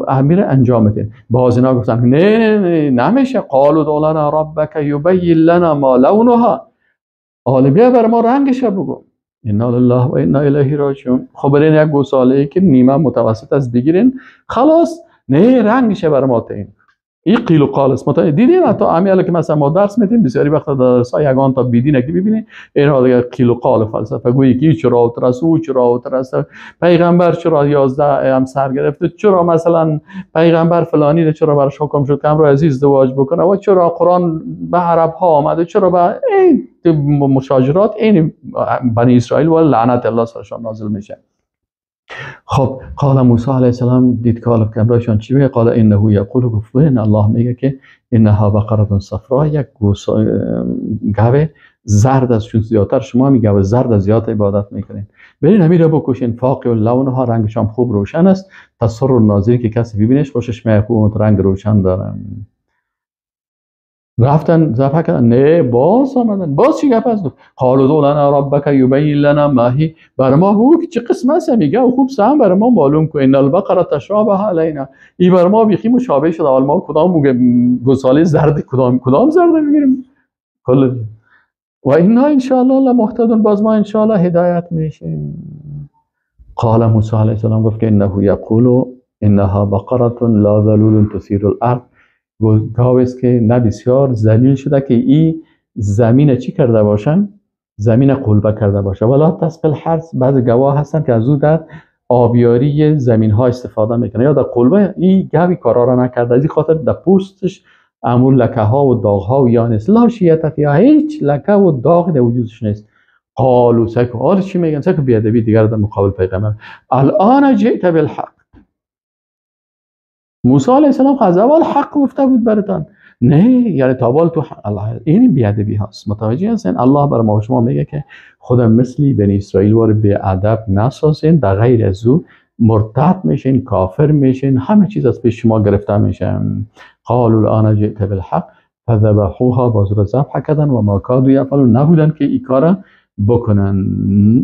امیر انجام بدین. باز اینا گفتن نه نه نه نمیشه. قالوا ادع لنا ربک یبین لنا ما لونها. حالا بیا بر ما رنگش بگو. انا لله و انا الیه راجعون. خب برین یک گوساله که نیمه متوسط است بگیرین، خلاص. نه رنگش بر ما تعیین. این قیل و قال است. دیدین حتی امیاله که مثلا ما درس میدیم بسیاری وقت در درس ها یگان تا بیدین که ببینید اینها دیگه قیل و قال فلسفه گویی که چرا و ترس او چرا و ترس، پیغمبر چرا 11 همسر گرفته، چرا مثلا پیغمبر فلانی رو چرا براش حکم شد که امرو عزیز ازدواج بکنه، و چرا قرآن به عرب ها آمده، چرا به این مشاجرات این بنی اسرائیل و لعنت الله سرشان نازل میشه. خب قال موسی علیه السلام دید که همراهشان چی میگه؟ قال انه یقول، گفت الله میگه که انها بقره صفرا، یک گاو زرد است، چون زیادتر شما می گاو زرد زیاد عبادت میکنین، برین همین را بکشین. فاقع لونها، رنگش هم خوب روشن است، تسر الناظر، که کسی ببینش خوشش میاد، خوب رنگ روشن داره. رفتن ذبح کردن، نه باز آمدن، باز چی گپ است؟ قالوا ادع لنا ربک یبین لنا ما هی، بر ما بگو که چه قسم است، میگه خوب سهم بر ما معلوم کن. ان البقره تشابه علینا، این بر ما بیخی مشابه شده، حال ما کدام گوساله زرد کدام زرد میگیریم کل و اینا ان شاء الله لمهتدون، باز ما ان شاء الله هدایت میشیم. قال موسی علیه السلام گفت که انه یقول انها بقره لا ذلول تثیر الارض، گاو است که نه بسیار ذلیل شده که این زمین چی کرده باشن، زمین قلبه کرده باشه. ولا تسقی الحرث، بعض گواه هستن که از او در آبیاری زمین ها استفاده میکنه یا در قلبه، این گوی کارا را نکرده، از این خاطر در پوستش امور لکه ها و داغ ها و یا نیست، لا شیعت یا هیچ لکه و داغ در وجودش نیست. قالوا سکو، حالا چی میگن؟ سکو بیادبی دیگر در مقابل پیغمبر. الان جئت بالحق، موسی علیه السلام از اول حق گفته بود براتان، نه یعنی تابال تو الله، این بیادبی هاست. متوجه هستین؟ الله بر ما و شما میگه که خدا مثلی بنی اسرائیل وار بی ادب نسازین، در غیر از او مرتد میشین، کافر میشین، همه چیز از پیش شما گرفته میشه. قالوا الان جئت بالحق فذبحوها، باز را ذبح کردن و ما کادوا یفعلون، نبودن که این کارا بکنن،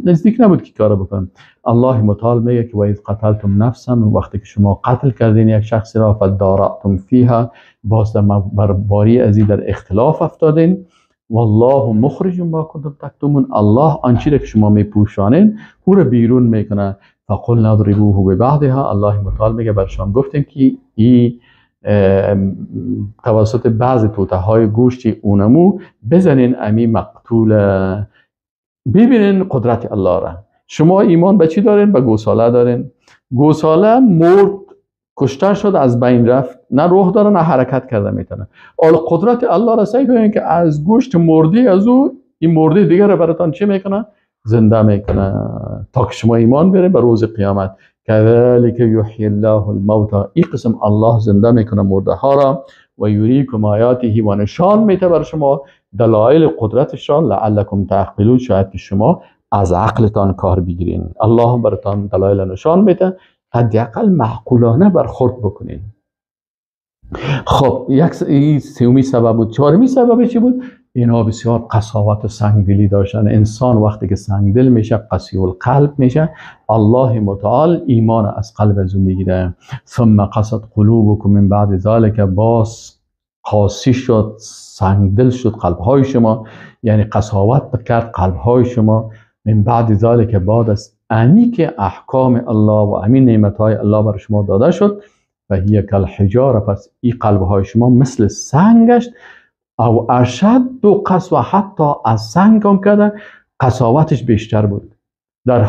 نزدیک نبود که کارا بکنن. الله متعال میگه که و اذ قتلتم نفسا، وقتی که شما قتل کردین یک شخصی را، فدارأتم فیها، باز در باری از این در اختلاف افتادین. والله مخرج ما کنتم تکتمون، الله آنچه را که شما میپوشانین او را بیرون میکنه. فقلنا اضربوه ببعضها، الله متعال میگه برشان گفتیم که ای توسط بعض توته های گوشتی اونمو بزنین امی مقتول، ببینین قدرت الله را. شما ایمان به چی دارین؟ به گوساله دارین. گوساله مرد، کشته شد، از بین رفت، نه روح داره نه حرکت کرده میتونه. حالا قدرت الله را سعی کنین که از گوشت مرده از او این مرده دیگر را براتان چی میکنه؟ زنده میکنه، تا که شما ایمان بیارین به روز قیامت. کذالک یحیی الله الموتی، این قسم الله زنده میکنه مرده ها را، و یریکم آیاته، و نشان میده بر شما دلایل قدرتش را، لعلکم تعقلون، شاید که شما از عقلتان کار بگیرین. الله براتان دلایل نشان میده، حداقل معقولانه برخورد بکنین. خب یک سومی سبب بود. چهارمی سبب چی بود؟ اینا بسیار قساوت و سنگدلی داشتن. انسان وقتی که سنگدل میشه، قسی القلب میشه، الله متعال ایمان از قلب از او میگیره. ثم قست قلوبکم من بعد ذلک، باز قاسی شد، سنگدل شد قلبهای شما، یعنی قساوت کرد قلبهای شما. من بعد ذلک، بعد از امی که احکام الله و امین نعمتهای الله بر شما داده شد، و هی کالحجاره، پس این قلبهای شما مثل سنگشت، او اشد قسوه، حتی از سنگ هم کرده قساوتش بیشتر بود در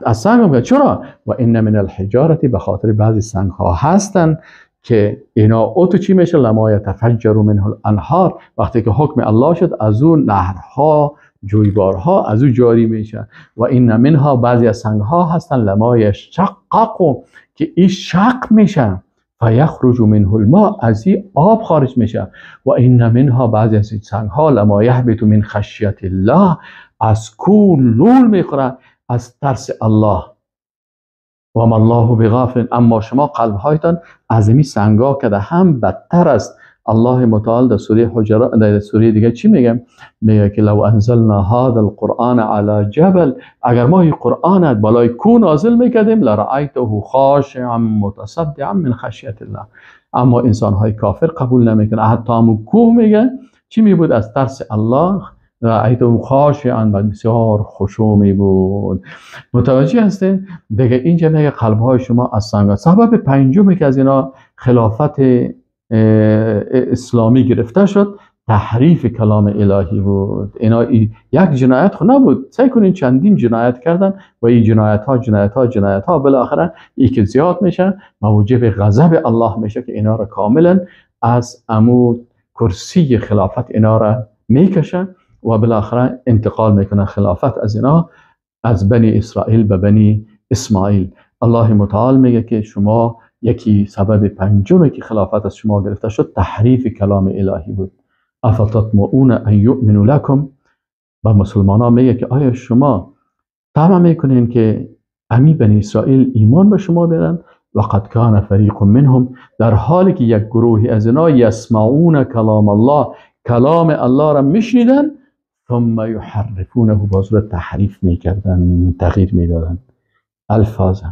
از سنگ هم کرده. چرا؟ و این من الحجارتی، به خاطر بعضی سنگ ها هستن که اینا اوتو چی میشه؟ لما یتفجر منه الانهار، وقتی که حکم الله شد از اون نهرها، جویبارها از او جاری میشه. و این منها، بعضی از سنگ ها هستن لما یشقق، که این شق میشه، فیخرج منه الماء، از این آب خارج میشه. و این منها، بعضی از سنگ ها لما یهبط من خشیت الله، از کو لول میخوره از ترس الله. و ما الله بغافل، اما شما قلب هایتان از این سنگ ها که هم بدتر است. الله متعال در سوره حجرات، در سوره دیگه چی میگه؟ میگه که لو انزلنا هذا القرآن علی جبل، اگر ما این قرآن بالای کوه نازل میکردیم، لرأیته خاشعا متصدعا من خشیت الله. اما انسان های کافر قبول نمیکنه، حتی همون کوه میگه چی میبود؟ از ترس الله رأیته خاشعا، بسیار خشوع میبود. متوجه هستین؟ دیگه اینجا میگه قلب های شما از سنگ. سبب پنجمی که از اینا خلافت اسلامی گرفته شد، تحریف کلام الهی بود. اینا یک جنایت خو نبود، سعی کنین چندین جنایت کردن و این جنایت ها جنایت ها جنایت ها بالاخره ای که زیاد میشه موجب غضب الله میشه که اینا را کاملا از عمود کرسی خلافت اینا را میکشه و بالاخره انتقال میکنه خلافت از اینا، از بنی اسرائیل به بنی اسماعیل. الله متعال میگه که شما یکی سبب پنجمی که خلافت از شما گرفته شد تحریف کلام الهی بود. افتطمعون ان یؤمنوا لکم، با مسلمان ها میگه که آیا شما طمع میکنین که امی بنی اسرائیل ایمان به شما بیارن؟ وقد کان فریق منهم، در حالی که یک گروهی از اینا یسمعون کلام الله، کلام الله را میشنیدن، ثم یحرفونه، باز را تحریف میکردن، تغییر میدادن الفاظ،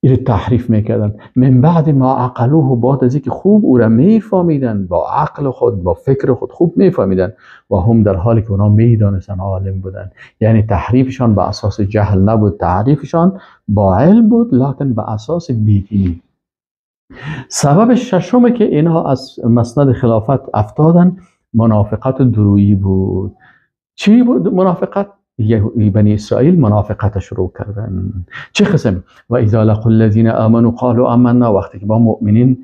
این تحریف میکردن. من بعد ما عقلوه، بعد از اینکه خوب او را میفهمیدن، با عقل خود با فکر خود خوب میفهمیدن، و هم در حالی که اونا میدانستن، عالم بودن. یعنی تحریفشان به اساس جهل نبود، تحریفشان با علم بود، لکن به اساس بیدینی. سبب ششم که اینها از مسند خلافت افتادن منافقت و درویی بود. چی بود منافقت؟ بنی اسرائیل منافقت شروع کردن. چه قسم؟ و اذا لقوا الذین آمنوا قالوا آمنا. وقتی که با مؤمنین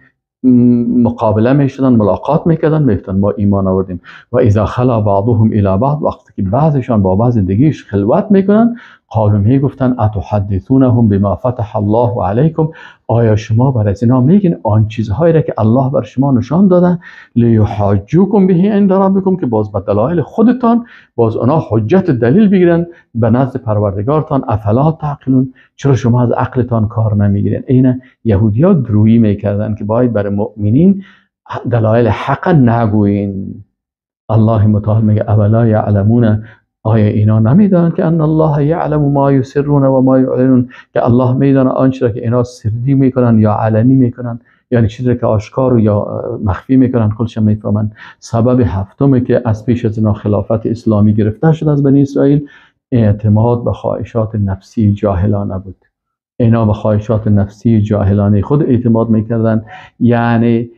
مقابله میشدن، ملاقات میکردن، میگفتن ما ایمان آوردیم. و اذا خلا بعضهم الی بعض، وقتی که بعضشان با بعض دیگهش خلوت میکنن، قالوا میگفتن اتحدثونهم بما فتح الله علیکم، آیا شما بر از اینا میگین آن چیزهایی را که الله بر شما نشان داده، لیحاجوکم به عند ربکم، که باز به دلایل خودتان باز اونا حجت دلیل بگیرن به نزد پروردگارتان. افلا تعقلون، چرا شما از عقلتان کار نمیگیرین؟ این یهودیا درویی میکردن که باید بر مؤمنین دلایل حق نگویین. الله متعال میگه اولا یعلمون، آیا اینا نمیدانند که ان الله یعلم ما یسرون و ما یعلنون، که الله میدانه آنچه را که اینا سری میکنن یا علنی میکنن، یعنی چیزی که آشکار یا مخفی میکنن کلش میفهمن. سبب هفتم که از پیش از اینا خلافت اسلامی گرفته شد از بنی اسرائیل، اعتماد به خواهشات نفسی جاهلانه بود. اینا به خواهشات نفسی جاهلانه خود اعتماد میکردن، یعنی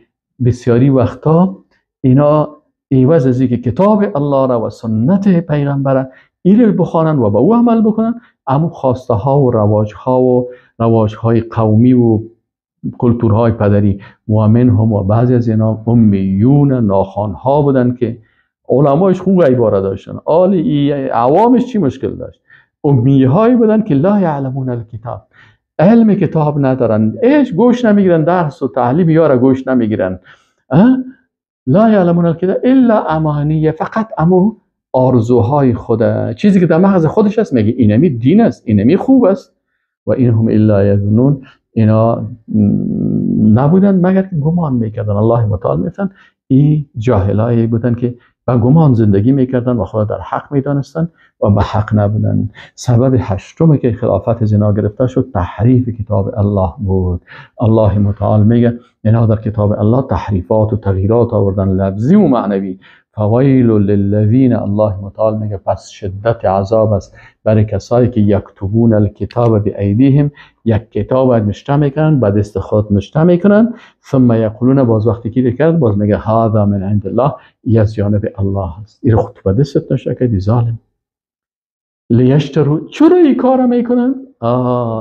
بسیاری وقتا اینا عوض از اینکه کتاب الله را و سنت پیغمبر ایره بخوانن و به او عمل بکنن، اما خواسته ها و رواج ها و رواج های قومی و کلتورهای پدری و منهم و بعضی از اینا امیون ناخوان ها بودن که علمایش خوب عباره داشتن، آل عوامش چی مشکل داشت؟ امی هایی بودن که لا یعلمون الکتاب، علم کتاب ندارن، ایش گوش نمیگیرن، درس و تعلیم یارا گوش نمیگیرن. لا یعلمون الکتاب الا امانیه، فقط امو آرزوهای خوده، چیزی که در مغز خودش هست، میگه اینمی دین است، اینمی خوب است. و اینهم الا یظنون، اینا نبودن مگر که گمان میکردن. الله متعال میگن این جاهلایی بودن که با گمان زندگی میکردن و خدا در حق میدانستن و به حق نبودن. سبب هشتم که خلافت زنا گرفته شد تحریف کتاب الله بود. الله متعال میگه اینا در کتاب الله تحریفات و تغییرات آوردن، لفظی و معنوی. فویل للذین، الله متعال میگه پس شدت عذاب است برای کسایی که یکتبون الکتاب بایدیهم، یک کتاب نشته میکنن، با دست خود نشته میکنن، ثم یقولون، باز وقتی که کرد باز میگه هذا من عند الله، ای از جانب الله است، این خود با دستت نشته کردی ظالم. لیشترو، چرا این کارو میکنن؟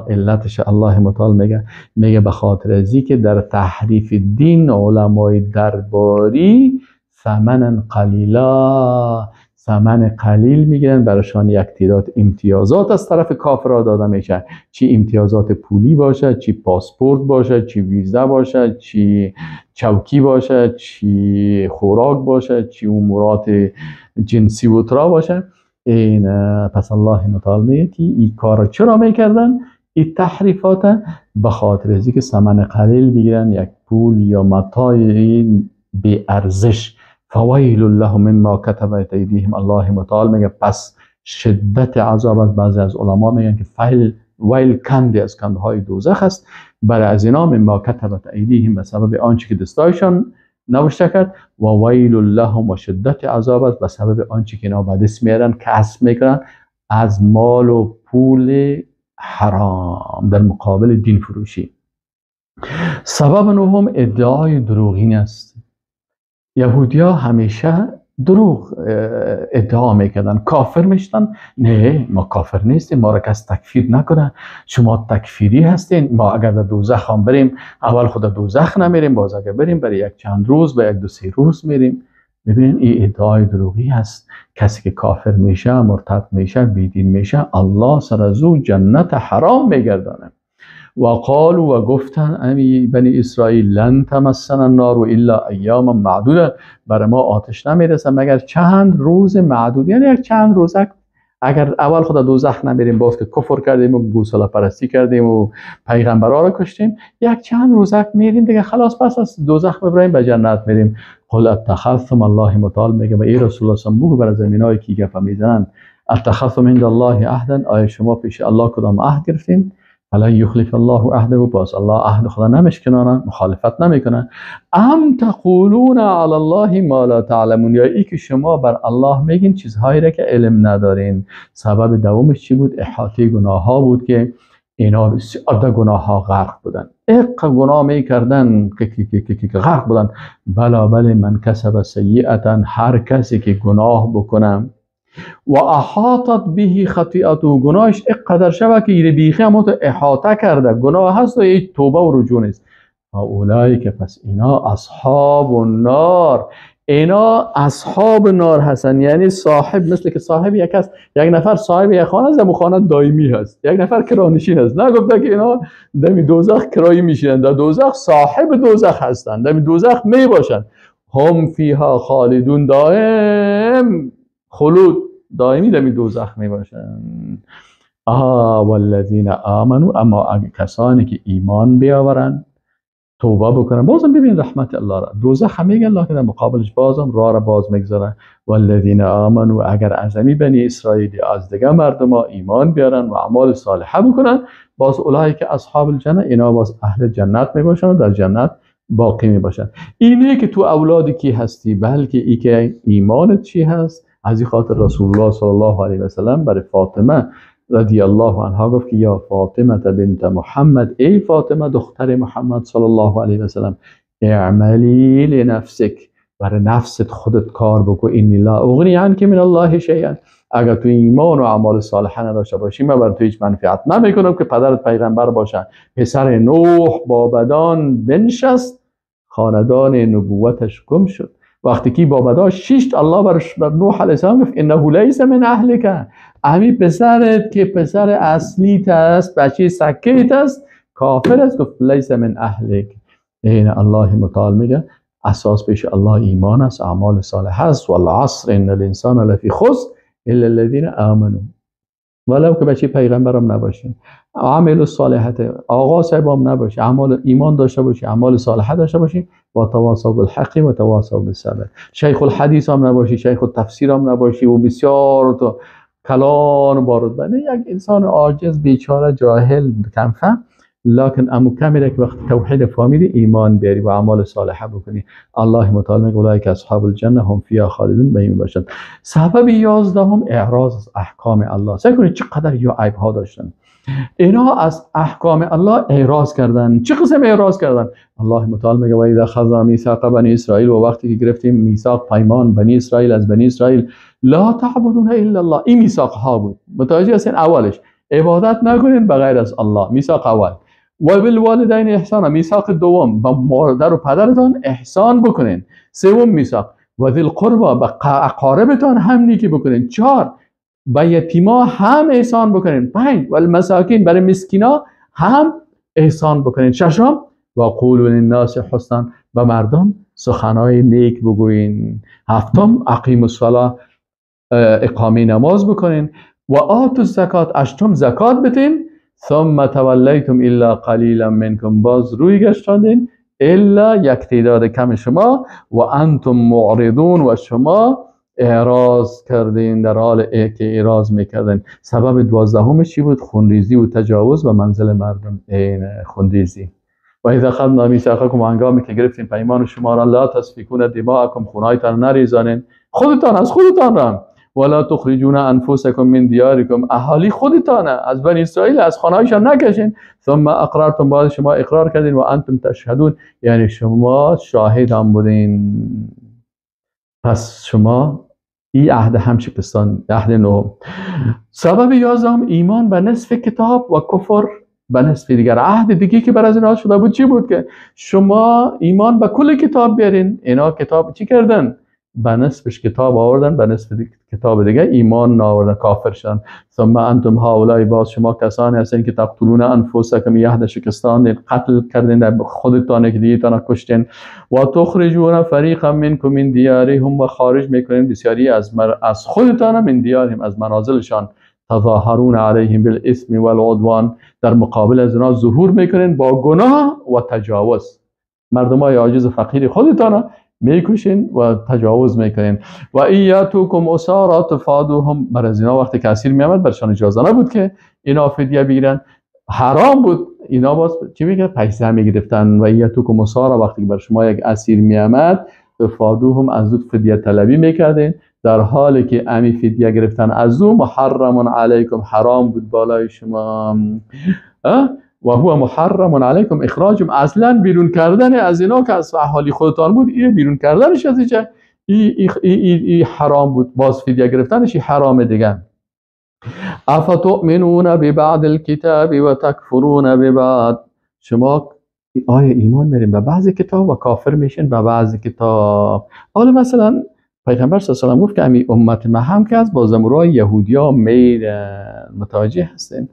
علتش الله متعال میگه به خاطر ازی که در تحریف دین علمای درباری ثمنا قلیلا، ثمن قلیل میگیرن، براشان یک تعداد امتیازات از طرف کافرها داده میشه، چی امتیازات پولی باشه، چی پاسپورت باشه، چی ویزا باشه، چی چوکی باشه، چی خوراک باشه، چی امورات جنسی و ترا باشه. این پس الله متعال میگه که این کار چرا میکردن؟ این تحریفات به خاطر از اینکه ثمن قلیل بگیرن، یک پول یا متاع بی ارزش. فویل لهم مما کتبت ایدیهم، الله متعال میگه پس شدت عذاب است. بعضی از علما میگن که فیل ویل کندی از کندهای دوزخ است برای از اینا، مما کتبت ایدیهم، به سبب آنچه که دستایشان نوشته کرد، و ویل لهم و شدت عذاب است به سبب آنچه که اینا به دست میارن، کسب میکنن از مال و پول حرام در مقابل دین فروشی. سبب نهم ادعای دروغین است. یهودیا همیشه دروغ ادعا میکردن، کافر میشدن. نه ما کافر نیستیم، ما را کس تکفیر نکنه، شما تکفیری هستین، ما اگر در دوزخ هم بریم اول خود دوزخ نمیریم، باز اگر بریم برای یک چند روز به یک دو سه روز میریم. ببینین این ادعای دروغی هست. کسی که کافر میشه، مرتد میشه، بیدین میشه، الله سر از او جنت حرام میگردانه. و قالوا و گفتن امی بنی اسرائیل لن تمسنا النار الا ایاما معدوده، برای ما آتش نمیرسه مگر چند روز معدود، یعنی یک چند روز. اگر اول خدا دوزخ نمیریم، باز که کفر کردیم و گوساله پرستی کردیم و پیغمبرا رو کشتیم، یک چند روزک میریم دیگه خلاص، پس از دوزخ میبریم به جنت میریم. قل اتخذتم، الله متعال میگه به ای رسول الله بگو بر زمینایی که گپ میزنن، اتخذتم عند الله عهدا، آیا شما پیش الله کدام عهد گرفتین؟ فلا یخلف الله عهده، باز الله عهد خدا نمیشکنانه، مخالفت نمیکنه. ام تقولون علی الله ما لا تعلمون، یا ای که شما بر الله میگین چیزهایی را که علم ندارین. سبب دومش چی بود؟ احاطه گناه ها بود که اینا بسیار در گناه ها غرق بودن، اق گناه میکردن که غرق بودن. بلا بله من کسب سیئتا، هر کسی که گناه بکنه و احاطت به خطیئته، گناهش اقدر شوه که ایره بیخی هم تو احاطه کرده، گناه هست و هیچ توبه و رجوع نیست. اولئک، پس اینا اصحاب النار، اینا اصحاب نار هستن، یعنی صاحب، مثل که صاحب یک است، یک نفر صاحب یک خانه است، خانه دائمی هست، یک نفر کرانشین است. نه گفته که اینا دمی دوزخ کرایی میشینن، در دوزخ صاحب دوزخ هستن، دمی دوزخ می باشن. هم فیها خالدون، دائم خلود، دائمی دمی دوزخ می باشن. والذین آمنوا، اما کسانی که ایمان بیاورند، توبه بکنن، بازم ببین رحمت الله را، دوزخ هم میگه الله که در مقابلش بازم راه را باز میگذاره. والذین آمنوا، اگر از امی بنی اسرائیل از دیگه مردم ها ایمان بیارن و اعمال صالحه بکنن، باز اولئک اصحاب الجنه، اینا باز اهل جنت میباشن و در جنت باقی میباشن. اینه که تو اولاد کی هستی، بلکه ای که ایمانت چی هست. از این خاطر رسول الله صلی الله علیه و سلم برای فاطمه رضی الله عنها گفت که یا فاطمه بنت محمد، ای فاطمه دختر محمد صلی الله علیه و سلم، اعملی لنفسک، برای نفست خودت کار بکن، انی لا اغنی عنک من الله شیئا، اگر تو ایمان و اعمال صالحه نداشته باشی من بر تو هیچ منفعت نمیکنم که پدرت پیغمبر باشه. پسر نوح بابدان بنشست، خاندان نبوتش گم شد. وقتی که بابدا شیشت، الله بر نوح علیه السلام گفت انه لیس من اهلک، امی پسرت که پسر اصلیت است، بچه سکیت است، کافر است، گفت لیس من اهلک. این الله متعال میگه اساس پیش الله ایمان است، اعمال صالح است. والعصر ان الانسان لفی خسر الا الذین آمنوا، ولو که بچه پیغمبرم نباشین، عمل الصالحات، آقا صاحبم نباشی، اعمال ایمان داشته باشی، اعمال صالحه داشته باشی، و تواصوا بالحق و تواصوا بالصبر. شیخ الحدیث هم نباشی، شیخ التفسیر هم نباشی و بسیار تو کلان بارد بنه، یک انسان عاجز، بیچاره، جاهل، کم فهم، لکن امو کمی که وقت توحید فهمیدی ایمان بیاری و اعمال صالحه بکنی. الله متعال میگه اولئک اصحاب الجنه هم فیها خالدون، به این باشند. سبب 11 اعراض از احکام الله. سعی کنید چقدر یا عیب ها داشتن، اینا از احکام الله اعراض کردن. چه قسم اعراض کردن؟ الله متعال میگه و اذا اخذنا میثاق بنی اسرائیل، و وقتی که گرفتیم میثاق پیمان بنی اسرائیل از بنی اسرائیل، لا تعبدون الا الله، این میثاق ها بود. متوجه هستین؟ اولش عبادت نکنین بغیر از الله، میثاق اول. و بالوالدین احسانا، میثاق دوم، با مادر و پدرتان احسان بکنین. سوم میثاق، و ذی القربا، به اقاربتان هم نیکی بکنین. 4 به یتیما هم احسان بکنین. 5 والمساکین، برای مسکینا هم احسان بکنین. 6 و قولوا للناس حسنا، به مردم سخنای نیک بگوین. 7 اقیموا الصلاه، اقامه نماز بکنین. و آتوا الزکات، 8 زکات بتین. ثم تولیتم الا قلیلا منکم، باز روی گشتاندین الا یک تعداد کم شما، و انتم معرضون، و شما اعراض کردین، در حال که اعراض میکردین. سبب 12 چی بود؟ خونریزی و تجاوز و منزل مردم، این خونریزی. و اذا اخذنا میثاقکم، هنگامی که گرفتیم پیمان شما را، لا تسفکون دماءکم، خونهایتان نریزانین، خودتان از خودتان را، ولا تخرجون انفسکم من دیارکم، اهالی خودتان از بنی اسرائیل از خانه‌هایشان نکشین. ثم اقررتم، بعد شما اقرار کردین، و انتم تشهدون، یعنی شما شاهد هم بودین. پس شما این عهد هم شکستان، عهد 9. سبب 11 ایمان به نصف کتاب و کفر به نصف دیگر. عهد دیگه که بر از اینها شده بود چی بود؟ که شما ایمان به کل کتاب بیارین. اینا کتاب چی کردن؟ به نصفش کتاب آوردن، به نصف کتاب دیگه ایمان نآوردن، کافر شدن. ثم انتم هؤلاء، باز شما کسانی هستین که تقتلون انفسکم، یهد شکستان، قتل کردین خودتان که دیگه کشتین، و تخرجون فریقا منکم من دیارهم، و خارج میکنین بسیاری از خودتان، من دیارهم، از منازلشان، تظاهرون علیهم بالاثم والعدوان، در مقابل از اینا ظهور میکنین با گناه و تجاوز. مردمای عاجز و فقیر خودتان میکشین و تجاوز میکنین. و ایاتوکم اسارا تفادوهم، بر از اینا وقتی که اسیر میامد برشان اجازه نبود که اینا فدیه بگیرن، حرام بود. اینا باز چی میگه؟ پیسه میگرفتن. و ایاتوکم اسارا، وقتی که بر شما یک اسیر میامد، تفادوهم، از او فدیه طلبی میکردین، در حالی که امی فدیه گرفتن از او محرم علیکم، حرام بود بالای شما. و هو محرم علیکم اخراجم، اصلا بیرون کردن از اینا که از اهالی خودتان بود، این بیرون کردنش از اینجا ای ای ای, ای حرام بود، باز فدیه گرفتنش حرام دیگه. افتؤمنون ببعض الکتاب و تکفرون ببعض. شما آیا ایمان میرین به بعضی کتاب و کافر میشین به بعضی کتاب؟ حالا مثلا پیغمبر صلی الله علیه و سلم گفت که امی امت ما هم که از بازمورای یهودیا میرن. متوجه هستین؟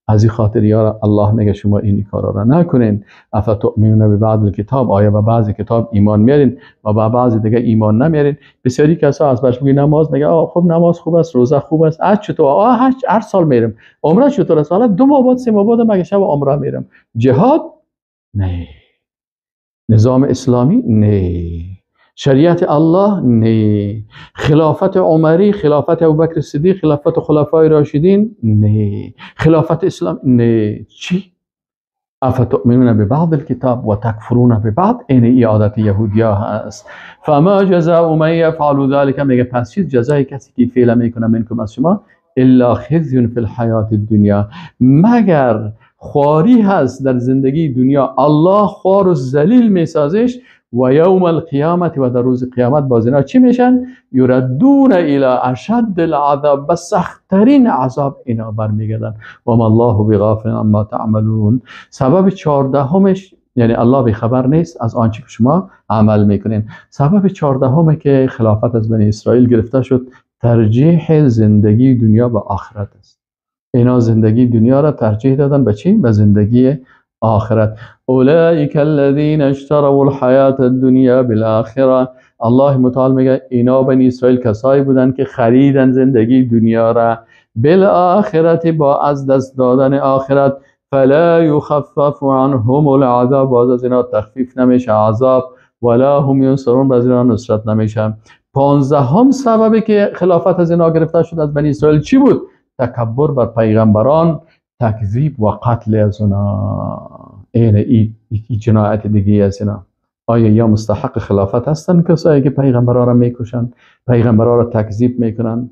از این خاطر یا الله میگه شما این کارا را نکنین. افتؤمنون ببعض الکتاب، آیا به بعضی کتاب ایمان میارین و به بعضی دیگه ایمان نمیارین؟ بسیاری کسا از برش میگه نماز، میگه آ خب نماز خوب است، روزه خوب است، از چطور آ هر سال میرم عمره، چطور است؟ حالا 2 ماه بعد 3 ماه بعد مگه شب عمره میرم. جهاد نه، نظام اسلامی نه، شریعت الله نه، خلافت عمری، خلافت ابوبکر صدیق، خلافت خلفای راشدین نه، خلافت اسلام نه. چی؟ افتؤمنون ببعض الكتاب و تکفرون ببعض. این ای عادت یهودیا هست. فما جزاء من یفعل ذلك، میگه پس چیز جزای کسی که فعل میکنه منکم از شما، الا خزی فی الحیات الدنیا، مگر خواری هست در زندگی دنیا. الله خوار و ذلیل میسازش. و یوم القیامت، و در روز قیامت باز اینا چی میشن؟ یردون الی اشد العذاب، به سختترین عذاب اینا برمیگردن. و ما الله بغافل عما تعملون. سبب 14 یعنی الله بیخبر نیست از آنچه که شما عمل میکنین. سبب 14 که خلافت از بنی اسرائیل گرفته شد، ترجیح زندگی دنیا به آخرت است. اینا زندگی دنیا را ترجیح دادن به چی؟ به زندگی آخرت. اولئک الذین اشتروا الحیاة الدنیا بالآخرة. الله متعال میگه اینا بنی اسرائیل کسایی بودن که خریدن زندگی دنیا را بالآخرت، با از دست دادن آخرت. فلا یخفف عنهم العذاب، باز از اینا تخفیف نمیشه عذاب، ولا هم ینصرون، باز اینا نصرت نمیشه. 15 سببی که خلافت از اینا گرفته شد از بنی اسرائیل چی بود؟ تکبر بر پیغمبران، تکذیب و قتل از اونا. این ای جنایت دیگه از اینا. آیا یا مستحق خلافت هستن کسایی که پیغمبران را میکشن، پیغمبران را تکذیب میکنن،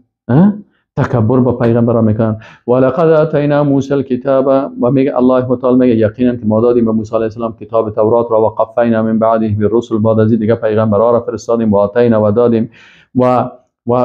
تکبر با پیغمبران میکنن؟ ولقد اتینا موسی الکتاب، و میگه الله متعال میگه یقینا که ما دادیم به موسی علیه السلام کتاب تورات را، و قفینا من بعده بالرسل، بعد از دیگه پیغمبران را فرستادیم، و آتینا و دادیم و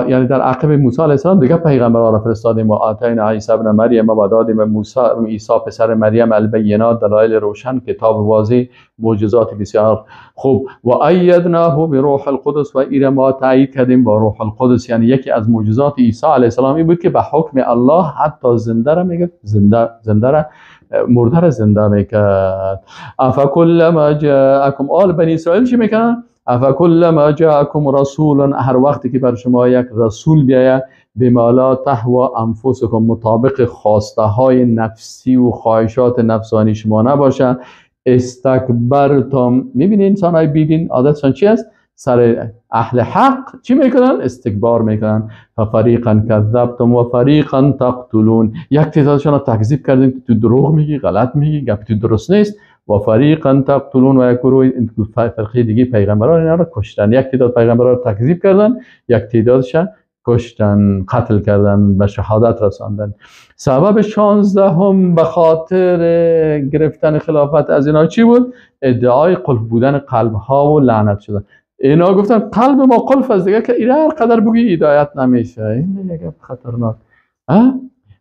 یعنی در عقب موسی علیه السلام دیگه پیغمبران را فرستادیم، و آتینا عیسی ابن مریم، و دادیم موسی عیسی پسر مریم البینات، دلایل روشن، کتاب واضح، معجزات بسیار خوب، و ایدناه بروح القدس، و ایره ما تایید کردیم با روح القدس. یعنی یکی از معجزات عیسی علیه السلام این بود که به حکم الله حتی زنده را میگه زنده را مرده را زنده میکرد. افکلما جاءکم، آل بنی اسرائیل چی میکنن؟ افکلما جاءکم رسول، هر وقتی که بر شما یک رسول بیاید، بما لا تهوی انفسکم، مطابق خواسته های نفسی و خواهشات نفسانی شما نباشه، استکبرتم. میبینید انسان های بیدین عادتشان چی است؟ سر اهل حق چی میکنن؟ استکبار میکنن. ففریقا کذبتم و فریقا تقتلون، یک تعدادشان را تکذیب کردیم که تو دروغ میگی، غلط میگی، گپ تو درست نیست. و فریقا تقتلون، و یک گروه فرقه دیگه پیغمبران اینا را کشتن. یک تعداد پیغمبران را تکذیب کردن، یک تعدادش کشتن، قتل کردن، به شهادت رساندن. سبب 16 به خاطر گرفتن خلافت از اینا چی بود؟ ادعای قلف بودن قلب ها و لعنت شدن. اینا گفتن قلب ما قلف است دیگه، که اینا هر قدر بگی هدایت نمیشه. این یک خطرناک.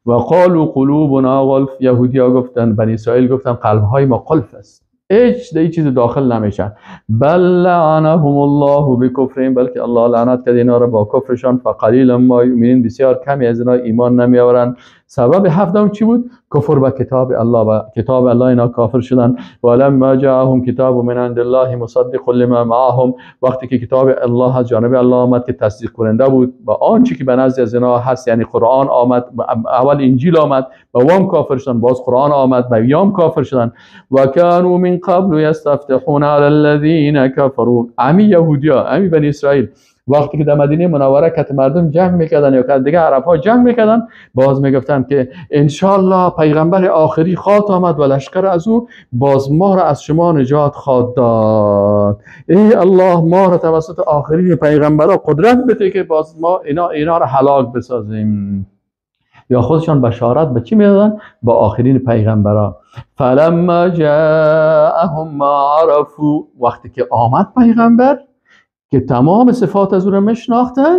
و قالوا قلوبنا غلف، یهودیا گفتن، بنی اسرائیل گفتن قلب های ما قلف است، هیچ در چیز داخل نمیشن. بل لعنهم الله بکفرهم، بلکه الله لعنت کرد اینا را با کفرشان. فقلیلا ما یؤمنون، بسیار کمی از اینا ایمان نمیآورند. سبب 7 چی بود؟ کفر به کتاب الله، و کتاب الله اینا کافر شدن. ولما جاءهم کتاب من عند الله مصدق لما معهم، وقتی که کتاب الله از جانب الله آمد که تصدیق کننده بود با آنچه که به نزد از اینا هست، یعنی قرآن آمد، اول انجیل آمد و وام کافر شدن، باز قرآن آمد و یام کافر شدن. و کانوا من قبل یستفتحون علی الذین کفروا، امی یهودیا، امی بنی اسرائیل وقتی که در مدینه منوره کت مردم جنگ میکردن یا که دیگه عرب ها جنگ میکردن، باز میگفتن که انشالله پیغمبر آخری خواهد آمد و لشکر از او باز ما را از شما نجات خواهد داد. ای الله ما را توسط آخرین پیغمبرها قدرت بده که باز ما اینا را هلاک بسازیم. یا خودشان بشارت به چی میدادن؟ با آخرین پیغمبرها. فلما جاءهم ما عرفوا، وقتی که آمد پیغمبر که تمام صفات از او را میشناختن،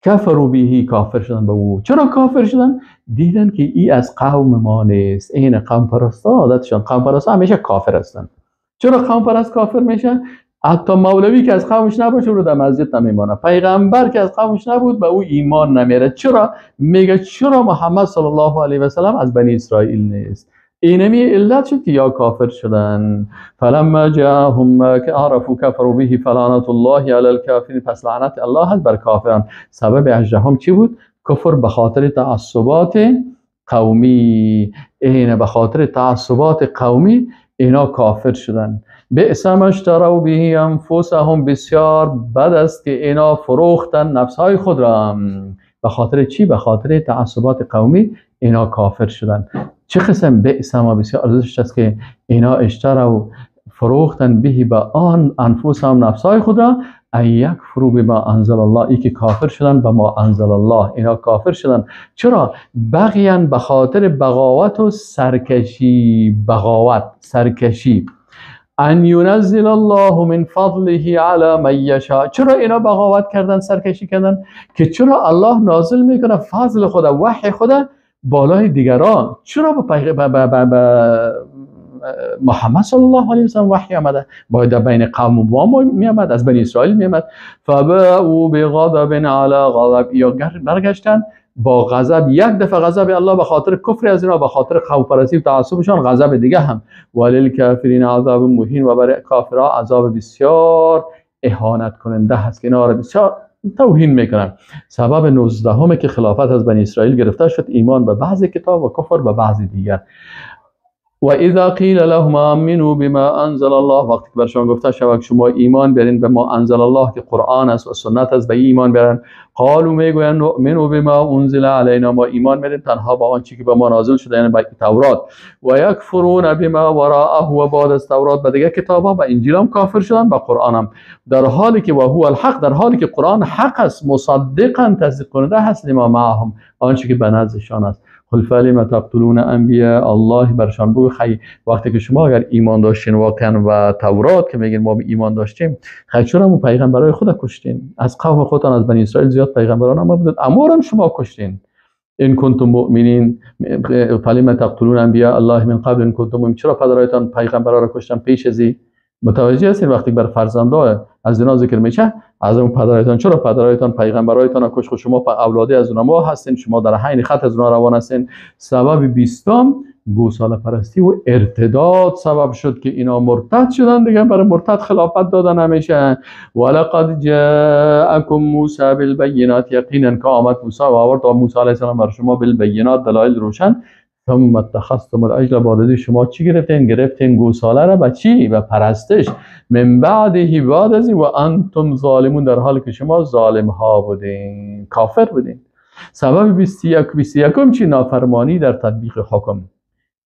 کفروا به، کافر شدن به او. چرا کافر شدن؟ دیدن که ای از قوم ما نیست. این قوم پرستا عادتشان، قوم پرستا همیشه کافر هستن. چرا قوم پرست کافر میشن؟ حتی مولوی که از قومش نباشه او رو در مسجد نمیمانه، پیغمبر که از قومش نبود به او ایمان نمیره. چرا؟ میگه چرا محمد صلی الله علیه و سلم از بنی اسرائیل نیست؟ اینمی علت شد که یا کافر شدن. فلما جاءهم ما عرفوا كفروا به فلعنت الله علی الکافرین. پس لعنت الله هست بر کافران. سبب 18 چی بود؟ کفر به خاطر تعصبات قومی. این به خاطر تعصبات قومی اینا کافر شدن. بئس ما اشتروا به انفسهم، بسیار بد است که اینا فروختن نفسهای خود را. به خاطر چی؟ به خاطر تعصبات قومی اینا کافر شدن. چه قسم بئس ما، بسیار ارزش است که اینا اشتروا فروختن به با آن انفسهم نفسهای خود را، ان یکفروا بما انزل الله، ای که کافر شدن به ما انزل الله. اینا کافر شدن. چرا؟ بغیان، به خاطر بغاوت و سرکشی. بغاوت، سرکشی. ان ینزل الله من فضله علی من یشاء. چرا اینا بغاوت کردن، سرکشی کردن؟ که چرا الله نازل میکنه فضل خدا، وحی خدا بالای دیگران؟ چرا به محمد صلی الله علیه و سلم وحی آمده؟ باید در بین قوم ما می آمد، از بنی اسرائیل می آمد. فباءوا بغضب علی غضب، یا برگشتن با غضب، یک دفعه غضب الله به خاطر کفر از اینا، به خاطر قوم پرستی و تعصبشان، غضب دیگه هم. وللکافرین عذاب مهین، و برای کافرها عذاب بسیار اهانت کننده هست که اینا را بسیار توهین میکنن. سبب 19 که خلافت از بنی اسرائیل گرفته شد، ایمان به بعض کتاب و کفر به بعض دیگر. و اذا قیل لهم آمنوا بما انزل الله، وقتی که برشان گفته شود شما ایمان بیارین به ما انزل الله که قرآن است و سنت است، به ایمان بیارن، قالوا میگویند نؤمن بما انزل علینا، ما ایمان میاریم تنها با آنچه که به ما نازل شده، یعنی به تورات. و یکفرون بما وراءه، و بعد از تورات به دیگه کتابا، به انجیل هم کافر شدن، به قرآن هم، در حالی که و هو الحق، در حالی که قرآن حق است، مصدقا تصدیق کننده هست لما معهم، آنچه که به نزدشان است. قل فلم تقتلون انبیاء الله، برشان بگو خی وقتی که شما اگر ایمان داشتین واقعا و تورات که میگین ما ایمان داشتیم، خی چرا مو پیغمبرای خود کشتین؟ از قوم خودتان، از بنی اسرائیل زیاد پیغمبران هم بودند، اما شما کشتین. ان کنتم مؤمنین فلم تقتلون انبیاء الله من قبل ان کنتم مؤمنین، چرا پدرایتان پیغمبرا را کشتن پیش از این؟ متوجه هستین وقتی بر فرزندا از اینا ذکر میشه، از اون پدرایتان، چرا پدرایتان پیغمبرایتان را کشت؟ شما اولادی از اونها ما هستین، شما در حین خط از اونها روان هستین. سبب 20 گوساله پرستی و ارتداد سبب شد که اینا مرتد شدن دیگه، برای مرتد خلافت دادن همیشه. ولقد جاءکم موسی بالبینات، یقینا که آمد موسی و آورد موسی علیه السلام بر شما بالبینات، دلایل روشن. ثم اتخذتم العجل، بعد از شما چی گرفتین؟ گرفتین گوساله را به چی؟ به پرستش. من بعده، بعد از و انتم ظالمون، در حالی که شما ظالم ها بودین، کافر بودین. سبب 21 چی؟ نافرمانی در تطبیق حکم.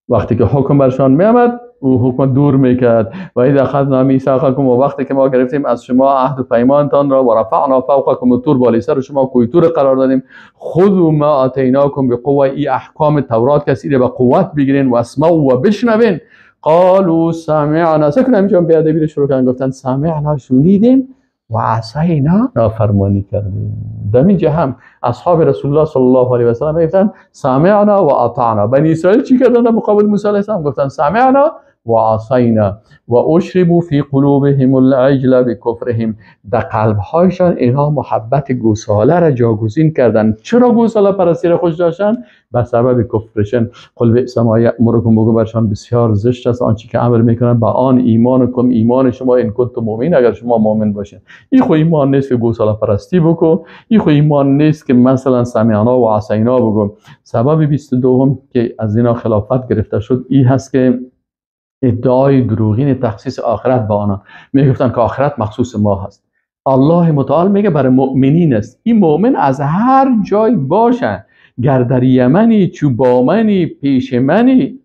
وقتی که حکم برشان می آمد، او حکم دور میکرد. و اذا اخذنا میثاقکم، و وقتی که ما گرفتیم از شما عهد و پیمانتان را، و رفعنا فوقکم الطور، بالای سر شما کوه طور قرار دادیم، خذوا ما آتیناکم بقوه، ای احکام تورات کسی را به قوت بگیرین، و اسمعوا و بشنوین. قالوا سمعنا، سکن همینجا بیادبی رو شروع کردن، گفتن سمعنا، شنیدیم، و عصینا، نافرمانی کردیم. در اینجا هم اصحاب رسول الله صلی الله علیه و سلم گفتن سمعنا و اطعنا. بنی اسرائیل چی کردن در مقابل موسی علیه السلام؟ گفتن سمعنا و عصینا. و اشربوا فی قلوبهم العجل بکفرهم، در قلبهایشان اینها محبت گوساله را جاگزین کردن. چرا گوساله پرستی را خوش داشتن؟ به سبب کفرشن. قل بئس ما یأمرکم، بگو برشان بسیار زشت است آنچه که امر میکنن، به آن ایمان کن، ایمان شما ان کنتم مؤمنین، اگر شما مؤمن باشین. این خو ایمان نیست که گوساله پرستی بکن، این خو ایمان نیست که مثلا سمعنا و عصینا بگو. سبب 22 که از اینا خلافت گرفته شد این هست که ادعای دروغین تخصیص آخرت به آنان. میگفتن که آخرت مخصوص ما هست. الله متعال میگه برای مؤمنین است. این مؤمن از هر جای باشه، گر در یمنی چو با منی پیش منی،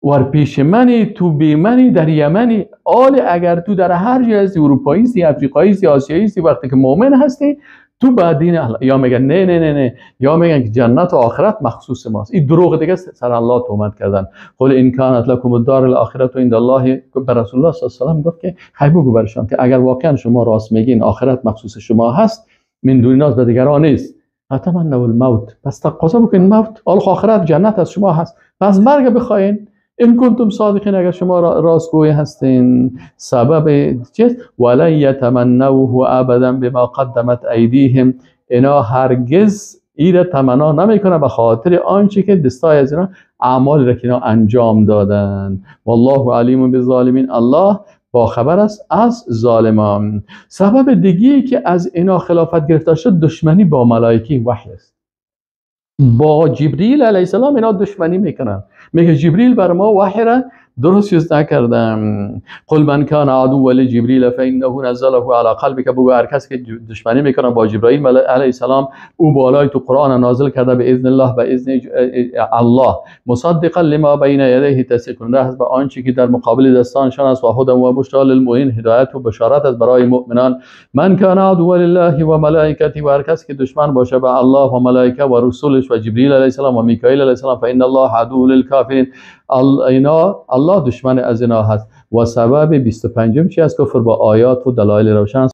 ور پیش منی تو بی منی در یمنی. آل اگر تو در هر جای هستی، اروپایی هستی، افریقایی هستی، آسیایی هستی، وقتی که مؤمن هستی تو با دین الله. یا میگن نه نه نه نه، یا میگن که جنت و آخرت مخصوص ماست. این دروغ دیگه سر الله تهمت کردن. قل ان کانت لکم الدار الاخره عند الله، به رسول الله صلی الله علیه و سلم گفت که خی بگو برشان که اگر واقعا شما راست میگین آخرت مخصوص شما هست، من دون الناس به دیگران نیست، فتمنوا الموت، پس تقاضا بکنین موت، آخرت جنت از شما هست، پس مرگ بخواین ان کنتم صادقین، اگر شما راستگوی هستین. سبب چیست؟ ولن یتمنوه ابدا بما قدمت ایدیهم، اینا هرگز ایره تمنا نمیکنه به خاطر آنچه که دستای از اینا اعمال را که اینا انجام دادن. والله علیم بالظالمین، الله با خبر است از ظالمان. سبب دیگه که از اینا خلافت گرفته شد دشمنی با ملائکه وحی است. با جبریل علیه السلام اینا دشمنی میکنن، میگه جبریل بر ما وحی را درست چیز نکردم. قل من کان عدو لجبریل فانه نزله علی قلبک، بگو هر کس که دشمنی میکنه با جبرئیل علیه السلام، او بالای تو قرآن نازل کرده به اذن الله، به اذن الله، مصدقا لما بین یدیه، تصدیق کننده است به آنچه که در مقابل دستانشان است، و هدی و بشری للمؤمنین، هدایت و بشارت است برای مؤمنان. من کان عدو لله و ملائکته، و هر کس که دشمن باشه به الله و ملائکه و رسولش و جبریل علیه السلام و میکائیل علیه السلام، فان الله عدو للکافرین، اینا الله دشمن از اینا هست. و سبب 25 چی است؟ کفر با آیات و دلایل روشن.